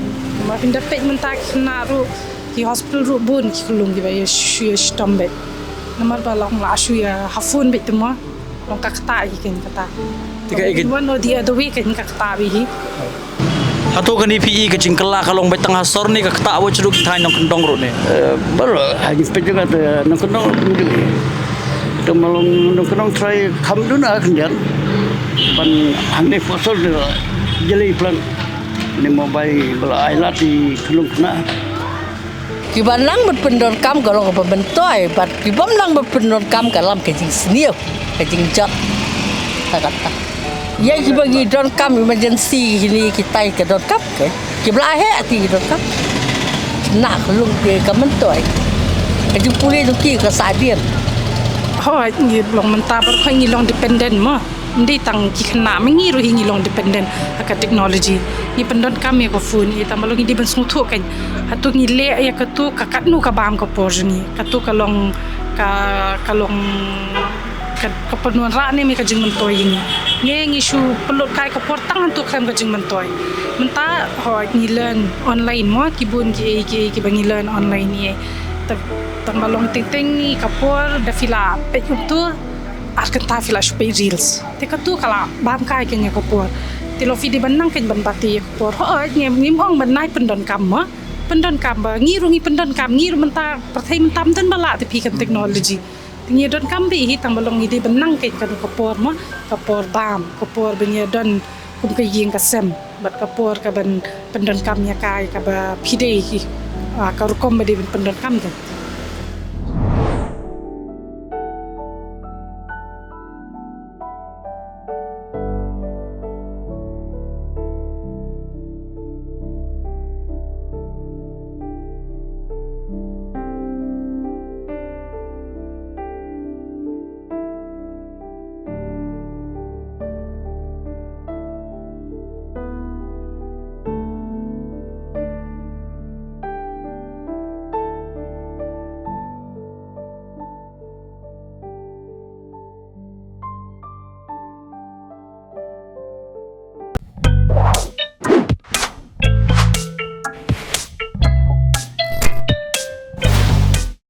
ma phin da peit mynta ki khynnah ruh ki hospital ruh bun ki khunlung ki ba ïa shu ïa shitom beit. Namar ba long la shu ïa ha phone beit te mo. Long ka kata hi kan kata. Te ka ikit one or the other way kan ka kata bi hi. Hato kane phi i ka jingkylla ka long beit tang ha sor ne ka kata wa chru ki thaiñ nongkyndong ruh ne. Bal ha jingpeit jong ka nongkyndong ruh. Te ma long nongkyndong trai kham duna khyndiat. Ban hangne pho sor de jeli plan. Ne mobile bal ai la ti khunlung khna. Kiba nang bad pyndonkam ka long ba myntoi bad kibym nang bad pyndonkam ka lam ka jingsniew ka jingjot. Ta kata. Ïa kiba ngi donkam emergency hini kitai ka donkam ke. Kiba la heh ti ki donkam. Na ka long ke ka myntoi. Ka jingpule jong ki ka sadien. Hoi ngi long mynta bar hoi ngi long dependent mo. Ndi tang ki khynnah ma ngi ruh hi ngi long dependent ha ka technology. Ngi pyndonkam ïa ka phone ïa tang ba long ngi dei ban sngewthuh kan. Hato ngi leh ïa kato ka katno ka bam ka por jong ngi. Kato ka long ka ka long ka ka pynwanrah ne me ka jingmyntoi ïa ngi. Ngi ngi shu pynlut kai ka por tang hato khlem ka jingmyntoi. Mynta hoi ngi learn online mo ki bun ki ei ki ei kiba ngi learn online ïa. Tang ba long teng teng ngi ka por da phi la peit kumto. Ar kynta phi la shu peit reels. Te katu ka la bam kai kane ka por. Te lo phi dei ban nang kan ban bati ka por. Hooid ngim ngim ong ban nai pyndonkam mo. Pyndonkam ba ngi ruh ngi pyndonkam ngi ruh mynta pyrthei mynta ym don ba lah te phi kan technology. Te ngi donkam ba hi tang ba long ngi dei ban nang kan kane ka por mo. Ka por bam ka por ba ngi don kum ka ïing ka sem bad ka por ka ban pyndonkam ïa kai kaba phi dei hi. Ka rukom ba dei ban pyndonkam te.